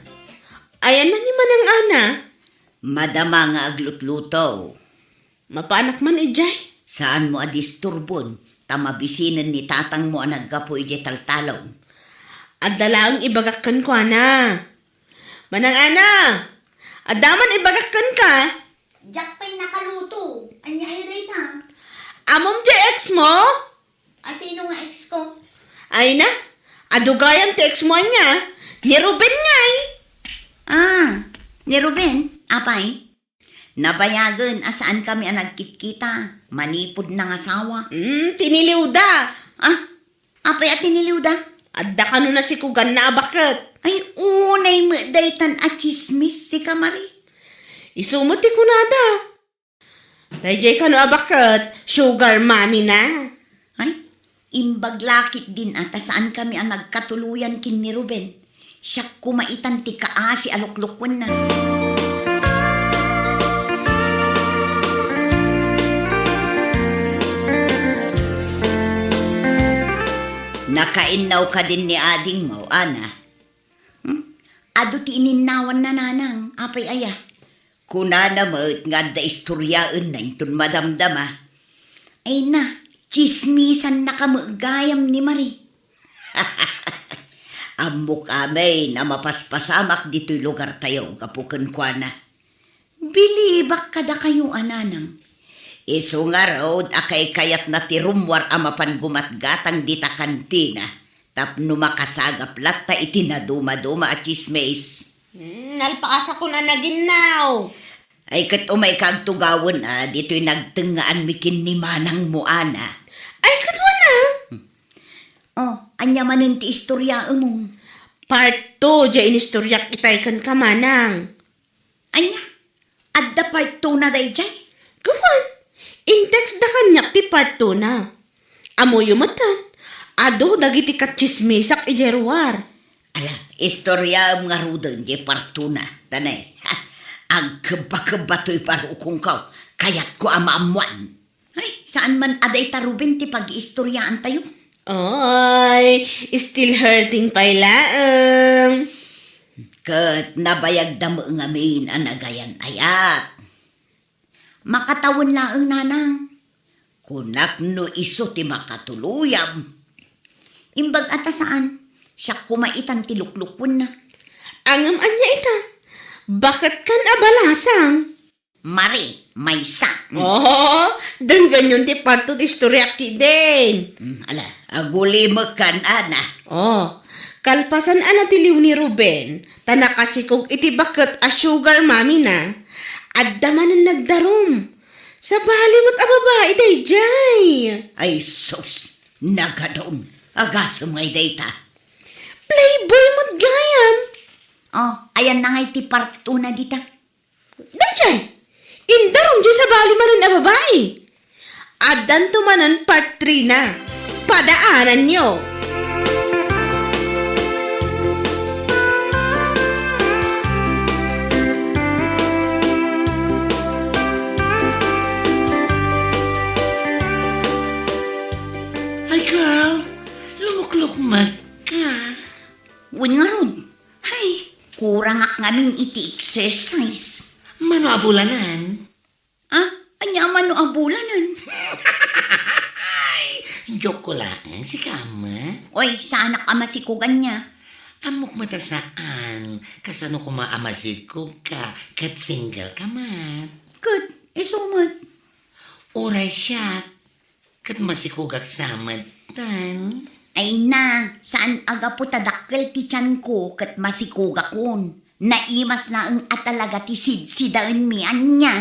ayanna ni Manang Ana? Madama nga aglutluto. Mapanak man idiay? Saanmo a disturbon, ta mabisinen ni tatangmo a naggapu idiay taltalon. Adda laeng ibagak kenkuana. Manang Ana, adda man ibagak kenka? Diak pay nakaluto. Ania aya dayta? Ammom diay ex mo? A, sino nga ex ko? Ay na, adu gayam ti ex mo ania? Ni Ruben ngay. Ah, ni Ruben? Apay? Nabayagen a saankami a nagkitkita, manipud nangasawa. Hmm, tiniliwda. Ah, apay a tiniliwda? Adda kano nasikuganna a baket. Ay, unay met daytan a tsismis, sika, Mari. Isu met ti kunada. Daydiay kano a baket, sugar mommy na. Ay, imbag la ketdin a ta saankami a nagkatuloyan ken ni Ruben. Siak koma itan ti kaasi a luklukuenna. Nakainnaw kadin ni adingmo, Ana? Hmm? Adu ti ininnawanna, nanang, apay aya? Kunana met nga adda istoriaenna inton madamdama. Ay na, tsismisannaka met gayam ni Mari. Ammok amin a mapaspasamak ditoy lugartayo gapu kenkuana. Bilibak kadakayo a nanang. Isu ngarud a kaykayatna ti rummuar a mapan gumatgatang dita kantina tapno makasagap latta iti nadumaduma a tsismis. Hmm, nalpakas a kun a naginnaw. Ay, ket umayka agtugawen a ditoy nagtengngaanmi ken ni manangmo, Ana. Ay, ket wen a? Oh, ania manen ti istoriaemon? Part two, diay inistoriak itay kenka, manang. Ania? Adda part two na daydiay? Gapu, in-text da kaniak ti part two na. Ammoyo metten, adu dagiti katsismisak idiay ruar. Ala, istoriaem ngaruden diay part two na. Tanay, agkebba-kebba toy barukongko. Kayatko a maammoan. Ay, saan man a dayta Ruben ti pag-iistoriaantayo? Oy, still hurting pay laeng. Ket nabayagda met ngamin a nagayan-ayat. Makatawen laeng, nanang. Kunak no isu ti makatuluyam. Imbag a ta saan, siak koma itan ti luklukuenna. Ngem ania ita? Baketkan a balasang? Mari, maysa. Mm. Oh, denggenyon ti part two ti istoriak ketdin. Mm, ala, agulimekkan, ana. Oh, kalpasan a natiliw ni Ruben, ta nakasikog iti baket a sugar mommy na, adda manen nagdarum. Sabali met a babai daydiay. Ay, sus, nagadum. Agasem ngay dayta. Playboy met gayam. Oh, ayanna ngay ti part two na dita. Daydiay, indarum diay sabali manen a babai. Addanto manen part three na. Padaananyo. Ay, girl, lumuklukmeg ka. Wen ngarud. Hay, kurangak ngamin iti exercise. Mano a bulanen? Ah, ania a mano a bulanen? Ay, joke ko laeng, sika, ama. Oy, saanak a masikogan nia. Ammok met a saan, kasano koma a masikog ka, ket single ka met. Ket, isu met. Uray siak, ket masikogak sa metten. Ay na, saan a gapu ta dakkel ti tianko ket masikogakon. Naimas laeng a talaga ti sidsidaenmi ania.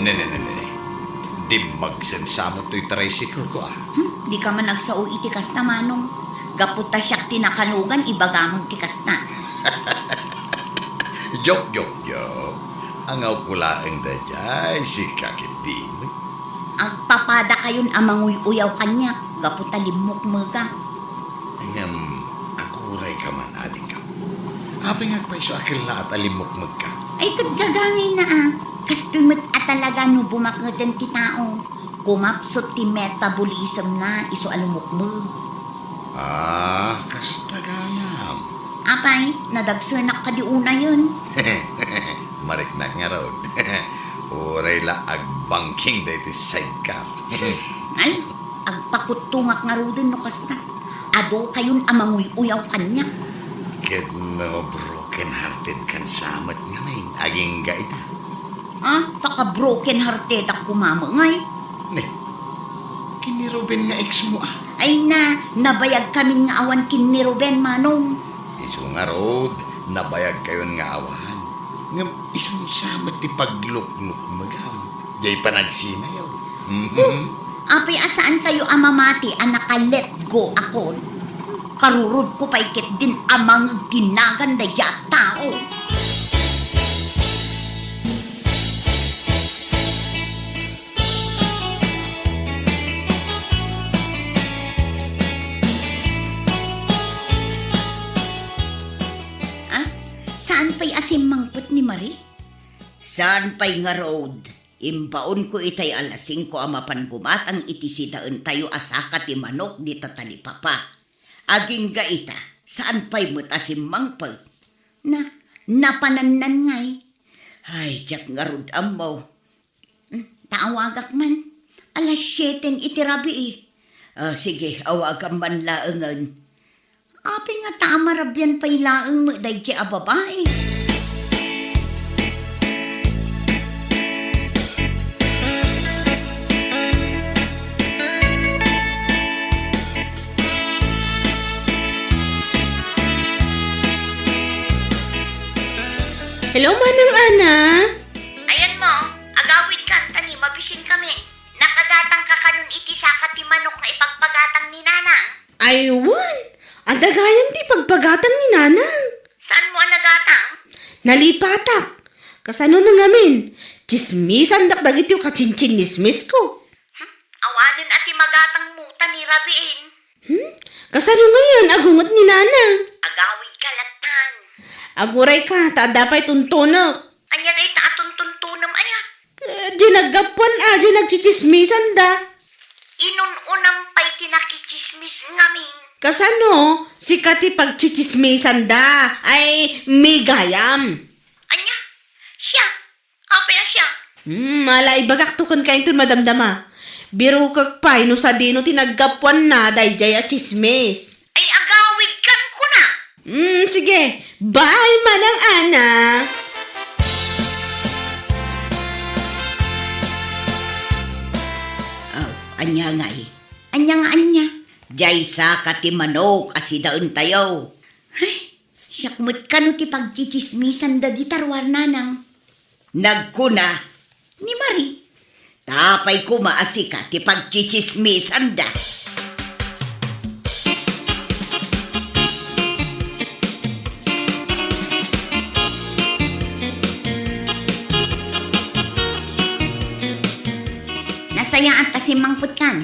Ne, ne, ne, ne. Dimmagsen sa met toy tricycle ko, ah. Hmm, dika man agsao iti kasta, Manong. Gapu ta siak ti nakanugan, ibagamon ti kasta. Joke, joke, joke. Angawko laeng daydiay, sika ketdi met. Agpapadakayon a manguy-uyaw kaniak, gapu ta limmukmegak. Ngem, aguray ka man, adinggapu. Apay nga agpayso a kellaat a limmukmegka? Ay, ket gagangayna a. Kastoy met a talaga no bumaketen ti tao. Kumapsut ti metabolism na isu a lumukmeg. Ah, kasta gayam. Apay, nadagsenak kadi unayen. Mariknak ngarud. Uray la agbangking daytoy sidecar. Ay, agpakuttongak ngaruden no kasta. Adu kayon a manguy-uyaw kaniak. Ket no broken hearted kan sa met ngamin, agingga ita. Ah, paka-broken hearted ak koma met ngay. Ne, ken ni Ruben nga ex mo, ah. Ay na, nabayag kamin nga awan ken ni Ruben, Manong. Isu ngarud, nabayag kayon nga awan. Ngem isu sa met ti paglukmukmegam. Jay panagsinayaw. Mhm. Oh, apay a saan kayo a mamati a naka-let go akon? Karurod ko pay ketdin a mangeg ti nagan daydiay a tao. Ah, saan pay a simmangpet ni Marie? Saan pay ngarud? Imbaonko itay alas singko a mapan gumatang iti sidaentayo a saka ti manok dita talipapa. Agingga ita, saan pay met a simmangpet? Na, napanannan ngay. Ay, diak ngarud ammo. Hmm, ta awagak man. Alas sieten iti rabii. Ah, sige, awagam man laengen. Apay nga ta a marabian pay laeng met daydiay a babai? Hello, Manang Ana. Ayan mo, agawid kan ta ni mabisin kami. Nakagatang ka kanon iti saka ti manok nga ipagpagatang ni Nanang? Ay, wen. Adda gayam ti ipagpagatang ni Nanang. Saan mo a nagatang? Nalipatak. Kasano no ngamin? Tsismisandak dagiti katsinsismis ko. Hmm? Awanen a ti magatang mo ta ni rabiin. Hmm? Kasano ngayon? Agunget ni Nanang. Agawid ka latan. Aguray ka, ta adda pay tuntunek. Anya dayta a tuntuntunem aya? Eh, di naggapuan a, di nagtsitsismisan da. Inun-unam pay ti nakitsismis ngamin. Kasano? Sika ti pagtsitsismisan da. Ay, migayam. Anya? Siya? Apay a siya? Hmm, ala, ibagak to kenka inton madamdama. Birukek pay no sadino ti naggapuanna daydiay a tsismis. Ay, agawid kan kuna. Hmm, sige. Bye, Manang Ana. Aw, ania ngay? Ania nga ania? Diay saka ti manok a sidaentayo. Ay, siak met kano ti pagtsitsismisan da di taruar, Nanang. Nagkuna ni Marie. Apay koma a sika ti pagtsitsismisanda. Nasayaat ta simmangpetkan.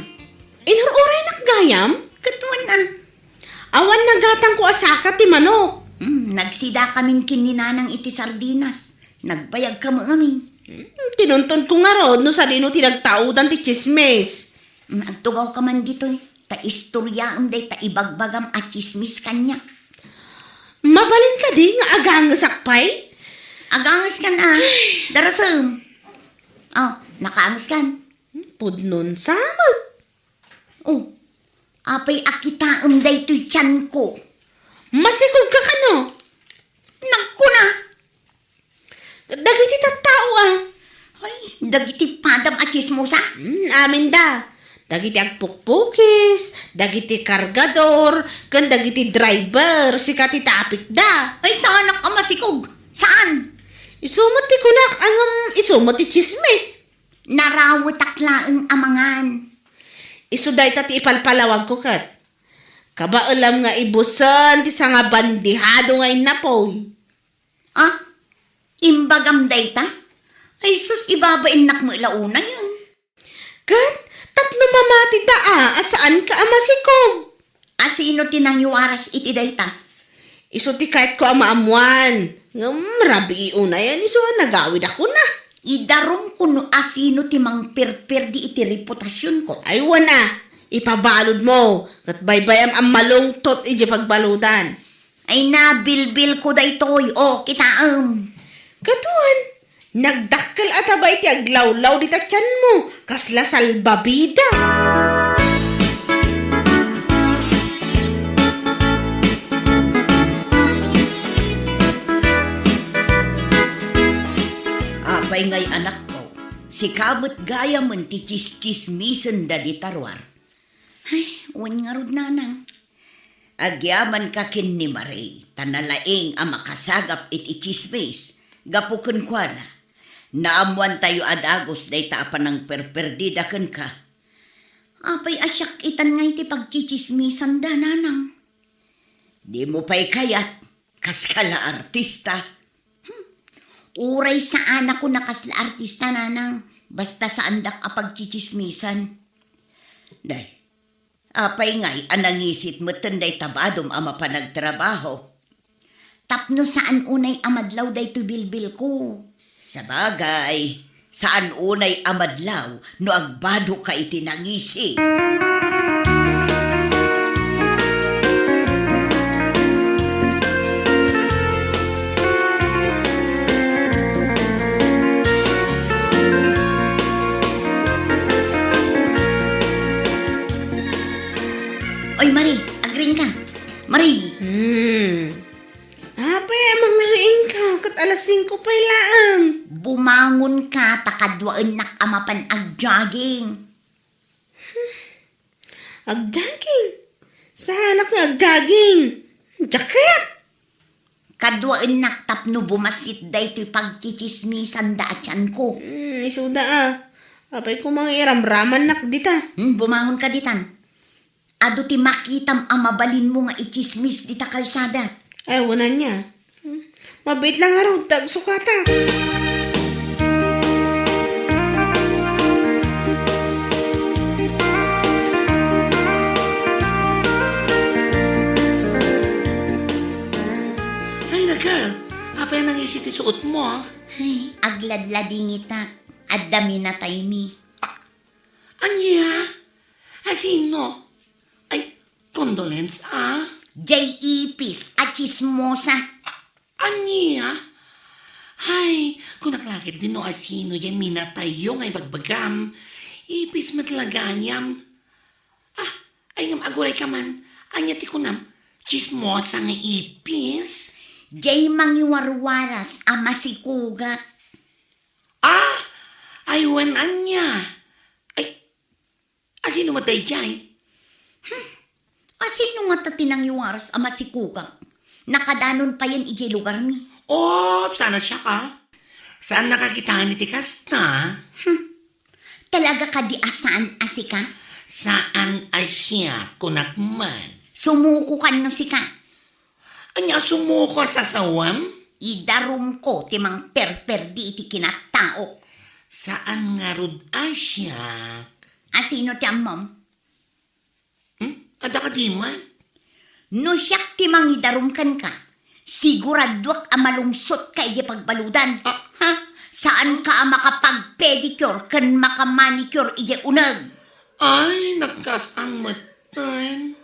Inur-uraynak gayam? Ket wen a. Awan nagatangko a saka ti manok. Hmm, nagsidakamin ken ni Nanang iti sardinas. Nagbayagka met ngamin. Hmm, tinuntonko ngarud no sadino ti nagtaudan ti tsismis. Hmm, agtugawka man ditoy, ta istoriaem dayta ibagbagam a tsismis kaniak. Mabalin kadi nga agangesak pay? Agangeskan a. Darasem. Oh, nakaangeskan. Hmm, pudnonsa met. Oh, apay a kitaem daytoy tianko? Masikogka kano? Nagkuna. Dagiti tattao a. Ay, dagiti padam a tsismosa? Hmm, aminda. Dagiti agpukpukis, dagiti kargador, ken dagiti driver, sika ti tapikda. Ay, saanak a masikog. Saan? Isu met ti kunak, ngem isu met ti tsismis. Narawetak laeng a mangan. Isu dayta ti ipalpalawagko ket. Kabaelam nga ibusen ti sangabandihado nga innapoy. Ah? Imbagam dayta? Ay sus, ibabainnak met la unayen. Ket tapno mamatida a, a saanka a masikog. Asino ti nangiwaras iti dayta? Isu ti kayatko a maammuan. Ngem rabii unayen isu a nagawid a kuna. Idarumko no asino ti mangperperdi iti reputasionko. Ay, wen a, ipabaludmo, ket baybayam a malungtot idiay pagbaludan. Ay, nabilbilko daytoy, o, kitaem. Ket wen, nagdakkel a taba iti aglawlaw dita tianmo, kasla salbabida. Apay ngay, anakko, sika met gayamen ti tsistsismisen dadi taruar. Ay, wen ngarud, nanang. Agyamanka ken ni Marie, ta nalaing a makasagap iti tsismis, gapu kenkuana. Naammoantayo a dagus dayta a panangperperdida kenka. Apay a siak itan nga iti pagtsitsismisanda, nanang? Dimo pay kayat, kas ka la artista. Hmm. Uray saanak a kasla artista, nanang, basta saandak a pagtsitsismisan. Day, apay ngay a nangisit metten dayta badom a mapan agtrabaho? Tapno saan unay a madlaw daytoy bilbilko. Sabagay, saan unay a madlaw no agbadoka iti nangisi. Oy, Marie, agriingka. Marie. Hmm. Apay a mangriingka, ket alas singko pay laeng. Bumangonka, ta kaduaennak a mapan agjogging. Agjogging? Saanak nga agjogging? Jacket? Kaduaennak tapno bumassit daytoy pagtsitsismisanda a tianko. Hmm, isuda a. Apay koma nga iramramannak dita? Hmm, bumangonka ditan. Adu ti makitam a mabalinmo nga itsismis dita kalsada. Ay, wen ania. Hmm, mabiit la ngarud ta agsukatak. Ay na, girl. Apay a nangisi ti suotmo, a? Ay, agladladingita. Adda minataymi. A-, ania? A sino? Ay, condolence, a? Jay Ipis a tsismosa. A-, ania? Ay, kunak la ketdi no a sino jay minatayyo nga ibagbagam. Ipis met la gayam. A, ay ngem agurayka man. Ania ti kunam? Tsismosa nga ipis? Jay mangiwarwaras a masikugak. A, ay wen ania? Ay, a sino met dayjay? Hmm, a sino ngata ti nangiwaras a masikugak? Nakadanon payen idiay lugarmi. Op, saan a siak, a? Saannak a kitaen iti kasta? Hmm, talaga kadi a saan a sika? Saan a siak, kunak man. Sumukokan no sika. Ania a sumuko a sasawem? Idarumko ti mangperperdi iti kinataok. Saan ngarud a siak? A sino ti ammom? Hmm? Adda kadi man? No siak ti mangidarum kenka, siguraduak a malungsotka idiay pagbaludan. A, ha? Saanka a makapag-pedicure ken maka-manicure idiay uneg. Ay, nagkasang metten.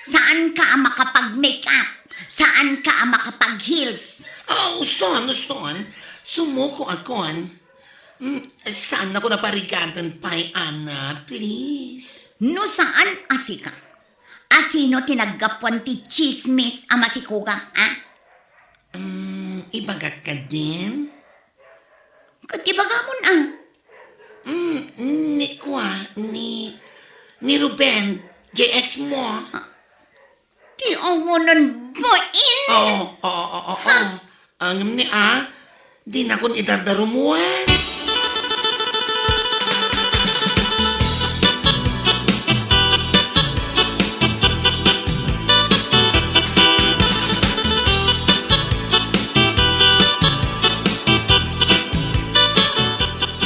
Saanka a makapag-make-up. Saanka a makapag-heels. A, uston, uston. Sumukokakon. Mm, saannakon a parigaten pay, Ana, please. No saan a sika, a sino ti naggapuan ti tsismis a masikugak, a? Mm, ibagak kadin? Ket ibagamon, a? Mm, ni, kua, ni, ni Ruben, jay ex mo. Ti awanan bain? Oo, oo, oo, oo. Ha? Ngem ni, a, dinakon idardarumuen.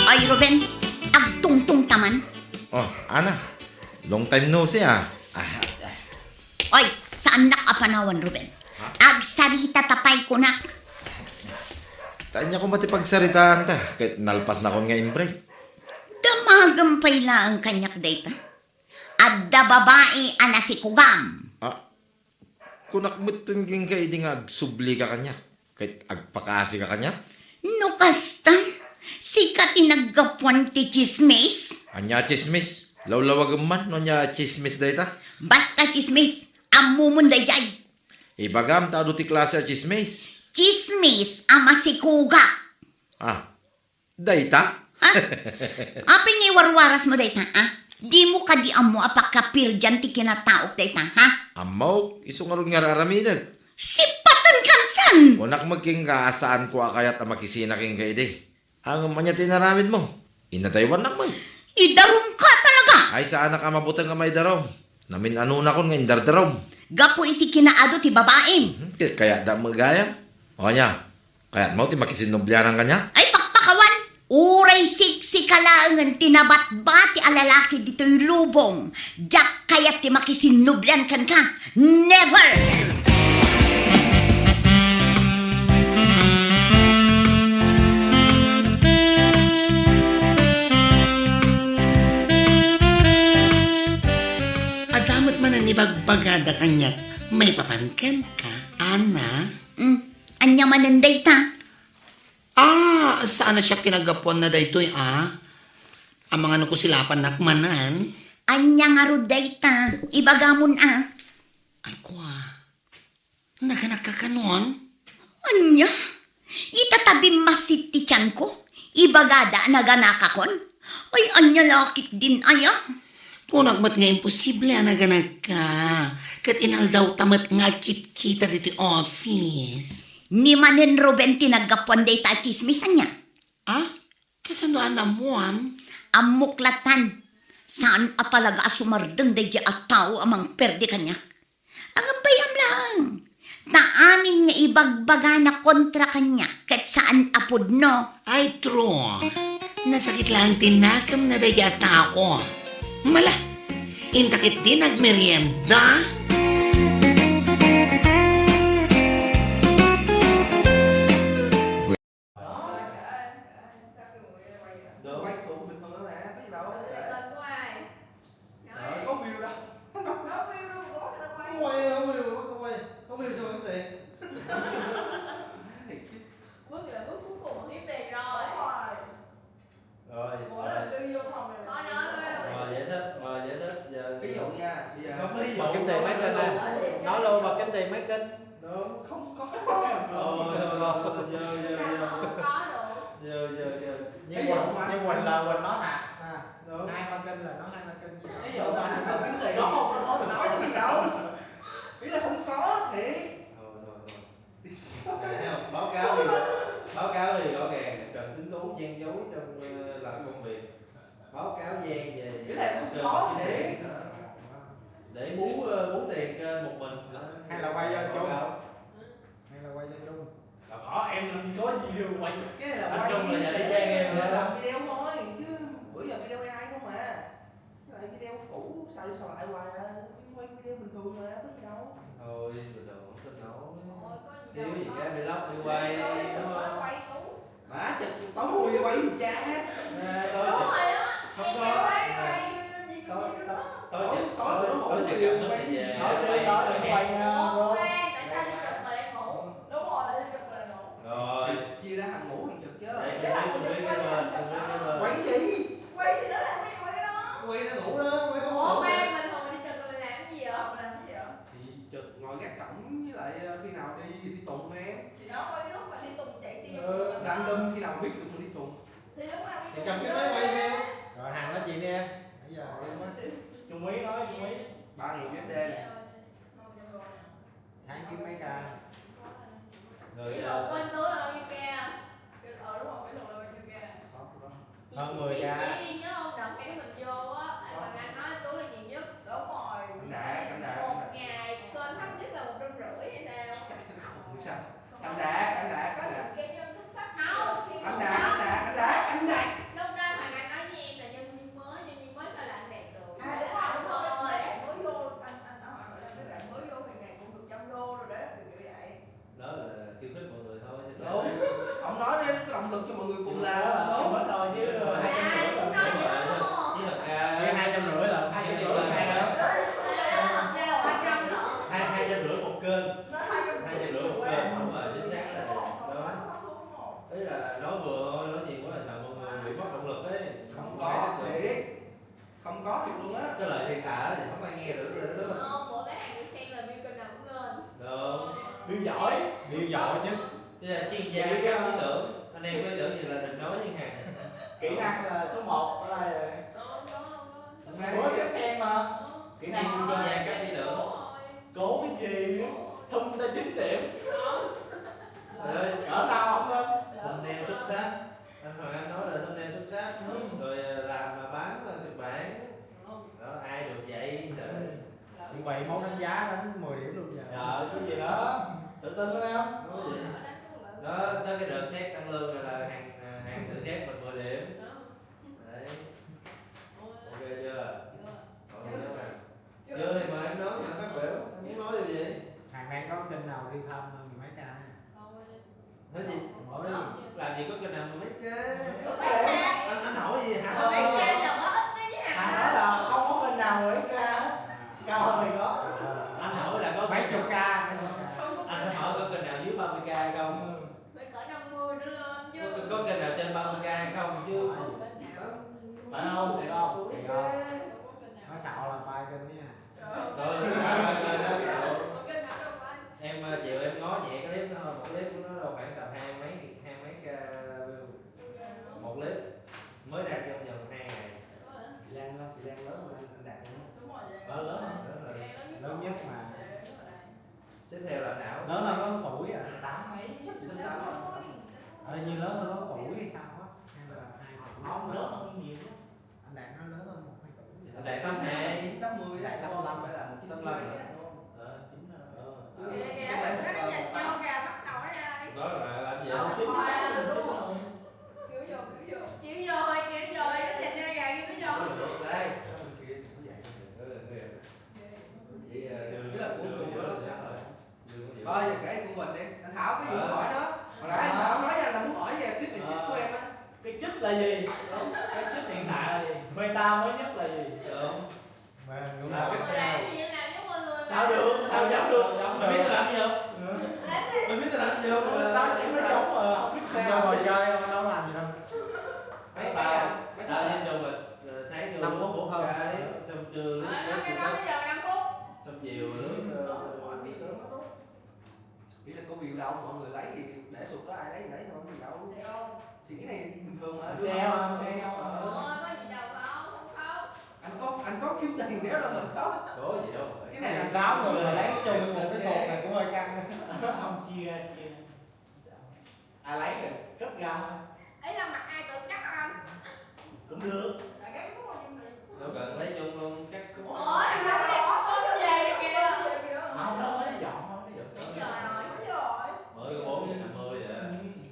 Ay, Ruben, agtungtong taman. Oh, Ana, long time no see, a. Ah, ah. Oy, saannak a panawan, Ruben. Ha? Agsarita ta pay kunak. Ta ania koma ti pagsaritaanta, ket nalpasnakon nga in-break. Damagem pay laeng kaniak dayta. Adda babai a nasikugam. Ah, kunak metten kenka idi nga agsublika kaniak. Ket agpakaasika kaniak? No kasta, sika ti naggapuan ti tsismis? Ania a tsismis? Lawlawagem man no ania a tsismis dayta? Basta tsismis, ammomon daydiay. Ibagam ta adu ti klase a tsismis. Tsismis a masikugak. Ah, dayta? Ha? Apay nga iwarwarasmo dayta, a? Dimo kadi ammo a pakapirdian ti kinataok dayta, ha? Ammok, isu ngarud nga ar-aramidek. Sipaten kansan! Kunak met kenka a saanko a kayat a makisina kenka idi. Ngem ania ti inaramidmo? Inadaywannak met. Idarumka talaga! Ay, saanak a mabuteng a maidarum. Namin-anonakon nga indardarum. Gapu iti kinaadu ti babaim. Hmm, ket kayatda met gayam. O ania? Kayatmo ti makisinnublianan kaniak? Ay, pakpakawan! Uray siksika laengen ti nabatbati a lalaki ditoy lubong, diak kayat ti makisinnublian kenka. Never! Adda met manen ibagbagada kaniak maipapan kenka, Ana? Mm, ania manen dayta? Ah, saan a siak ti naggapuanna daytoy, a? Amangan no kusilapannak manen. Ania ngarud dayta? Ibagamon, a. Ay, kua. Naganakka kanon? Ania? Ita ta bimmassit ti tianko, ibagada a naganakakon? Ay, ania la ketdin aya? Kunak met nga imposible a naganagka. Ket inaldawta met nga agkitkita ditoy office. Ni manen Ruben ti naggapuan dayta a tsismis, ania? Ah? Kasano a naammoam? Ammok latan. Saan a talaga a sumardeng daydiay a tao a mangperde kaniak. Agbayam laeng. Ta amin nga ibagbagana kontra kaniak ket saan a pudno. Ay, true. Nasakit laeng ti nakemna daydiay a tao. Mala, inta ketdi nagmerienda. Đâu? Quay xuống bình thường thôi mà, có gì đâu. Sao lại cần của ai? Nói. Ờ, có view đâu. Có view đâu, có người ta quay. Không quay, không view, không quay. Không view sao kiếm tiền? Bước là bước cuối cùng kiếm tiền rồi. Đúng rồi. Rồi, Ủa, rồi. Là tư duy phòng này là Có nói, có nói. Rồi, giải thích, rồi, giải thích giờ. Ví dụ nha, bây giờ Không có ví dụ. Kiếm tiền mấy kênh đây? Nói luôn mà kiếm tiền mấy kênh? Đúng, không có. Ờ, ờ, ờ, ờ, giờ, giờ, Sao giờ. Không có được? Giờ, giờ, giờ. Ví dụ mà anh, anh là Quỳnh nói hả? À, Đúng. Hai ba kênh là nói hai ba kênh. Ví dụ mà anh mà kiếm tiền Đúng không? Nói cái gì đâu. Ý là không có thì Thôi, thôi, thôi. Này, thấy không? Báo cáo đi, báo cáo đi rõ ràng, Trần Tuấn Tú gian dối trong, ờ, làm công việc. Báo cáo gian về Cái này không có gì để Để bú, ờ, bú tiền cho một mình. Hay là quay cho Báo chung? cáo. Hay là quay cho chung? Là có, em làm gì có gì đâu quay. Cái này là Anh quay Trung là giờ đi gian em là hả? Làm video thôi, chứ bữa giờ video A I không mà. Cái này video cũ, sao đi sao lại hoài à. Quay video bình thường mà, có gì đâu. Thôi, bình thường không tin nổi. Ôi, có gì Thiếu đâu gì có. Cái vlog đi quay, Sao đi đúng chụp không? Quay tú. Má, chụp, chụp tao mùi quay gì cha. À, tôi Đúng chụp. Rồi á, Không em có. Quay À, quay gì Tôi, cũng gì tôi, đó. Tôi Tối, chụp, tối tôi, tụi nó ngủ tôi chụp thì cặp nó quay về gì? Nói đi, nói đi, quay, à, Ủa, bro. Khoan, tại sao đi chụp mà lại ngủ? Đúng rồi, đi chụp mà lại ngủ. Rồi. Chia ra hàng ngủ hàng chụp chứ. Để Tại sao tôi đi chụp quay cái lên, hàng chụp tôi quay cái đó? Lên. Quay cái gì? Quay thì nó làm cái gì quay cái đó? Quay nó ngủ đó, quay không Ủa, ngủ khoan, đó. Bình thường đi chụp rồi mình làm cái gì vậy? Làm cái gì vậy? Thì chụp ngồi gác cổng với lại, ờ, khi nào đi, đi tùng em. Thì đó, quay cái lúc mà đi tùng chạy xe. Ờ, đăng đâm khi nào biết được mình đi tùng. Thì lúc nào đi Thì tùng chụp cái máy quay theo. Rồi, Hằng nói chuyện đi em. Nãy giờ Trung Mỹ nói, Trung Mỹ. Ba người U S D này. Tháng chín mấy ca. Rồi, Kỷ lục ờ, của anh Tú là bao nhiêu ca? Ờ, đúng rồi, kỷ lục là bao nhiêu ca? Hơn mười ca. Chị, chị nhớ không? Đợt em mình vô á, anh Hoàng Anh nói anh Tú là nhiều nhất. Đúng rồi. Anh Đạt, anh Đạt, anh Một Đạt. Ngày kênh thấp nhất là một trăm rưỡi hay sao? Không sao. Anh Đạt, anh Đạt, anh Có Đạt. Những cá nhân xuất sắc Không. Anh Đạt, anh Đạt, anh Đạt, anh Đạt. Lúc đó Hoàng Anh nói với em là nhân viên mới, nhân viên mới sao làm đẹp được. À, đúng rồi, đúng rồi. Thôi. Mấy bạn mới vô, anh, anh, anh hỏi là mấy bạn mới vô thì ngày cũng được trăm đô rồi đó, kiểu kiểu vậy. Đó là khiêu khích mọi người thôi, chứ Đúng. Không nói đến cái động lực cho mọi người cùng làm, Đó là đúng. Không hết thôi chứ, hai trăm rưỡi Ai, là cũng nói Đúng vậy rồi, đó. Chứ thật ra Cái hai trăm rưỡi là hai trăm rưỡi một ngày đó. Hai, hai trăm rưỡi một kênh. Nói hai trăm rưỡi Hai trăm rưỡi một kênh, đúng rồi, chính xác rồi. Đó. Ý là nói vừa thôi, nói nhiều quá là sợ mọi người bị mất động lực ấy. Không Không có phải tích cực. Thiệt. Không có thiệt luôn á. Cái lời thì thả thì không ai nghe được, được, được. Không, ủa, mấy hàng được khen là view kênh nào cũng lên. Đúng. View giỏi, view giỏi nhất. Bây giờ chuyên gia View cấp cao. Lý tưởng, anh em có lý tưởng gì là đừng nói với hàng. Kỹ năng là số một ở đây rồi. Không có, không có. Không Ủa, ai sếp khen mà. Kỹ năng Chuyên gia cấp lý tưởng. Đúng rồi. Có cái gì? Thông tin chính điểm. Đấy. Cỡ nào không lên? Thumbnail xuất sắc. Anh Hoàng Anh nói là thumbnail xuất sắc. Rồi, ờ, làm mà bán, ờ, kịch bản. Đó, ai được vậy trời. Chuẩn bị món đánh giá đến mười điểm luôn giờ. Ờ, cái gì đó. Tự tin lắm em. Nói vậy. Đó, tới cái đợt xét tăng lương này là hàng, à, hàng tự xét mình mười điểm. Đấy. Ok chưa? Còn gì nữa mà? Chưa thì mời em nói, anh phát biểu. Em muốn nói điều gì? Hàng đang có kênh nào đi thăm mười mấy ca? Nói gì? Ủa? Làm gì có kênh nào mà mấy cái Ủa, anh, anh hỏi gì hả? Ủa, mấy cái là có ít đấy hả? Anh nói là không có kênh nào mà mấy ca hết. Cao hơn thì có. Anh hỏi là có Mấy chục ca, mấy chục ca. Anh phải hỏi có kênh nào dưới ba mươi k không? Phải cỡ năm mươi nữa lên chứ. Có, có kênh nào trên ba mươi k hay không chứ? Phải không? Thiệt không? Thiệt không? Nói xạo là ba kênh nha. Rồi, rồi, rồi, rồi, rồi. Em, ờ, chịu em ngó nhẹ cái clip đó thôi, một clip của nó đâu khoảng tầm hai mấy, hai mấy k view. Là gì? Cái chức hiện tại là gì? Meta mới nhất là gì? Đúng. Mà đúng là cách nhau. Sao được? Sao giống được? Mày biết tao làm gì không? Mày biết tao làm gì không? Sao em nói trống mà không biết sao. Ngồi chơi không, đâu làm gì đâu. Tao, tao với Trung là, ờ, sáng vô năm phút một thôi. Cái, xong trưa lướt Facebook, xong chiều lướt, ờ, Ý là có view đâu, mọi người lấy thì để sụt đó, ai lấy thì lấy thôi, không gì đâu. Thì cái này bình thường mà. Sale, sale. Ờ. Ủa, có gì đâu không? Không không. Anh có, anh có kiếm tiền nếu là mình có. Có gì đâu. Cái này làm sao mà người lấy chung một cái sổ này cũng hơi căng. Không chia, chia. Ai lấy rồi, cất ra thôi. Ấy là mặt ai tự cắt anh? Cũng được. Rồi cái khúc mà dùng được. Đâu cần lấy chung luôn, cắt khúc. Ủa, anh nói bỏ con về kìa. Không, nó mới dọn thôi, nó dọn sớm. Mấy giờ rồi? Mấy giờ rồi? Mới có bốn giờ năm mươi vậy. Ừ.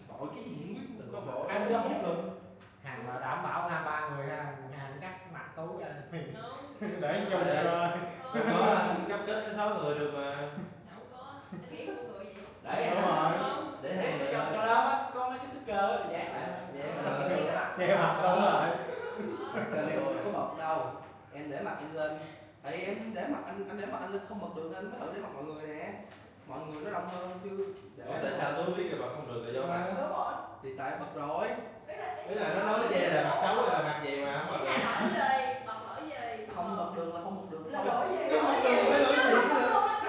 Bỏ cái gì không biết, có bỏ. Ăn cho hết luôn. Hàng mà đảm bảo ha, ba người ha, hàng cắt mặt túi ra. Đúng. Để chung rồi. Không có, cắt kết tới sáu người được mà. Đâu có. Anh nghĩ của người gì? Đấy, đúng rồi. Để hàng cho, cho đó, có mấy cái sticker dán lại. Dán lại. Che mặt đúng rồi. Sticker này có bọc đâu. Em để mặt em lên. Tại em để mặt anh, anh để mặt anh lên không bật được nên anh mới thử để mặt mọi người nè. Mọi người nó đông hơn chứ. Ủa, tại sao tôi biết là bật không được là do mặt? Đúng rồi. Thì tại bật rồi. Ý là nó nói che là mặt xấu hay là mặt gì mà không bật được? Ý là lỗi gì? Bật lỗi gì? Không bật được là không bật được. Là lỗi gì? Chứ không bật được phải lỗi gì nữa.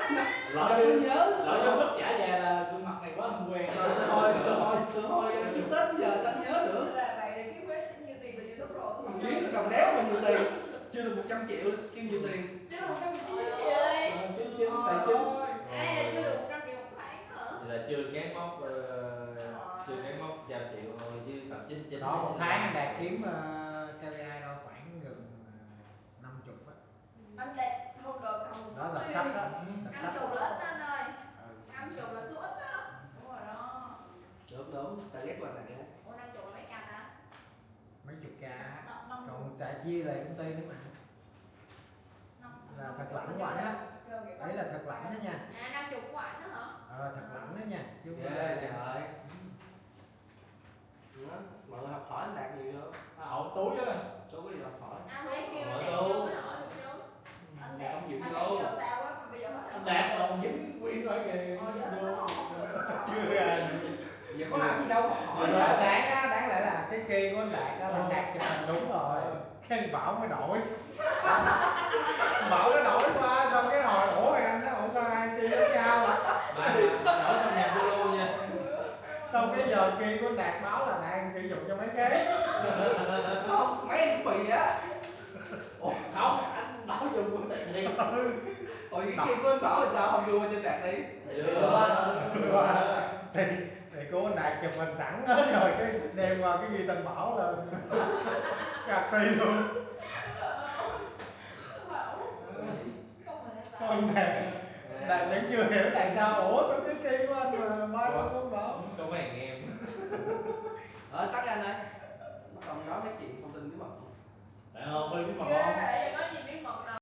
Lỗi vô, nhớ. Lỗi vô mức trả về là gương mặt này quá không quen. Rồi, từ hồi, từ hồi, từ hồi, ờ, trước Tết đến giờ sao anh nhớ được? Là vậy để kiếm quét nhiêu tiền từ YouTube rồi. Kiếm được đồng đéo mà nhiều tiền. Chưa được một trăm triệu kêu nhiều tiền. Chứ đâu có chín triệu. Ôi. Ờ, chín chín phẩy chín. Ôi. Ai là chưa được một trăm triệu một tháng hả? Vậy là chưa kém mốc, ờ, ờ, chưa kém mốc trăm triệu thôi chứ tầm chín chín. Đó, một tháng anh Đạt kiếm, ờ, K P I đâu khoảng gần, ờ, năm chục á. Anh Đạt hôm rồi còn một đó là sắp đó. Năm chục là ít anh ơi. Ừ. Năm chục là số ít á. Đúng rồi đó. Đúng, đúng, target của anh Đạt á. Ủa, năm chục là mấy trăm ta? Mấy chục K á. Năm, năm chục. Còn tại chia lại công ty nữa mà. Năm, là năm thật chục lỏng của anh á. Ấy là thật lỏng đó nha. À, năm chục của anh đó hả? Ờ, thật lỏng đó nha. Chứ không phải là... Ghê vậy hả? Đó, mọi người học hỏi anh Đạt nhiều vô. À, hậu túi á. Tôi có gì học hỏi. Anh thấy kêu anh Đạt vô mới hỏi được chứ. Anh Đạt không chịu đi đâu. Anh Đạt còn dính Quyên ở kìa. Ờ, dạ. Chưa à. Giờ có làm gì đâu mà hỏi. Buổi sáng á, đáng lẽ là cái kia của anh Đạt đó là anh Đạt chụp hình đúng rồi. Cái anh Bảo mới đổi. Bảo nó đổi qua, xong cái hỏi, "Ủa, anh đó, ủa sao hai kia giống nhau?" Mà, mà đổi xong nhạc Zalo nha. Xong cái giờ kia của anh Đạt báo là đang sử dụng cho mấy cái. Không, mấy anh cũng bị á. Ủa? Không, anh Bảo dùng của Đạt đi. Ủa, cái kia của anh Bảo là sao không đưa qua cho Đạt đi? Đưa. Đưa. Thì, thì của anh Đạt chụp hình sẵn á, rồi cái đem qua cái ghi tên Bảo là cà ti luôn. Không, Đạt, Đạt vẫn chưa hiểu tại sao. Ủa, sao cái kia của anh mà ba... Ủa? Không Bảo? Không phải anh em. Ờ, tắt ra anh ơi.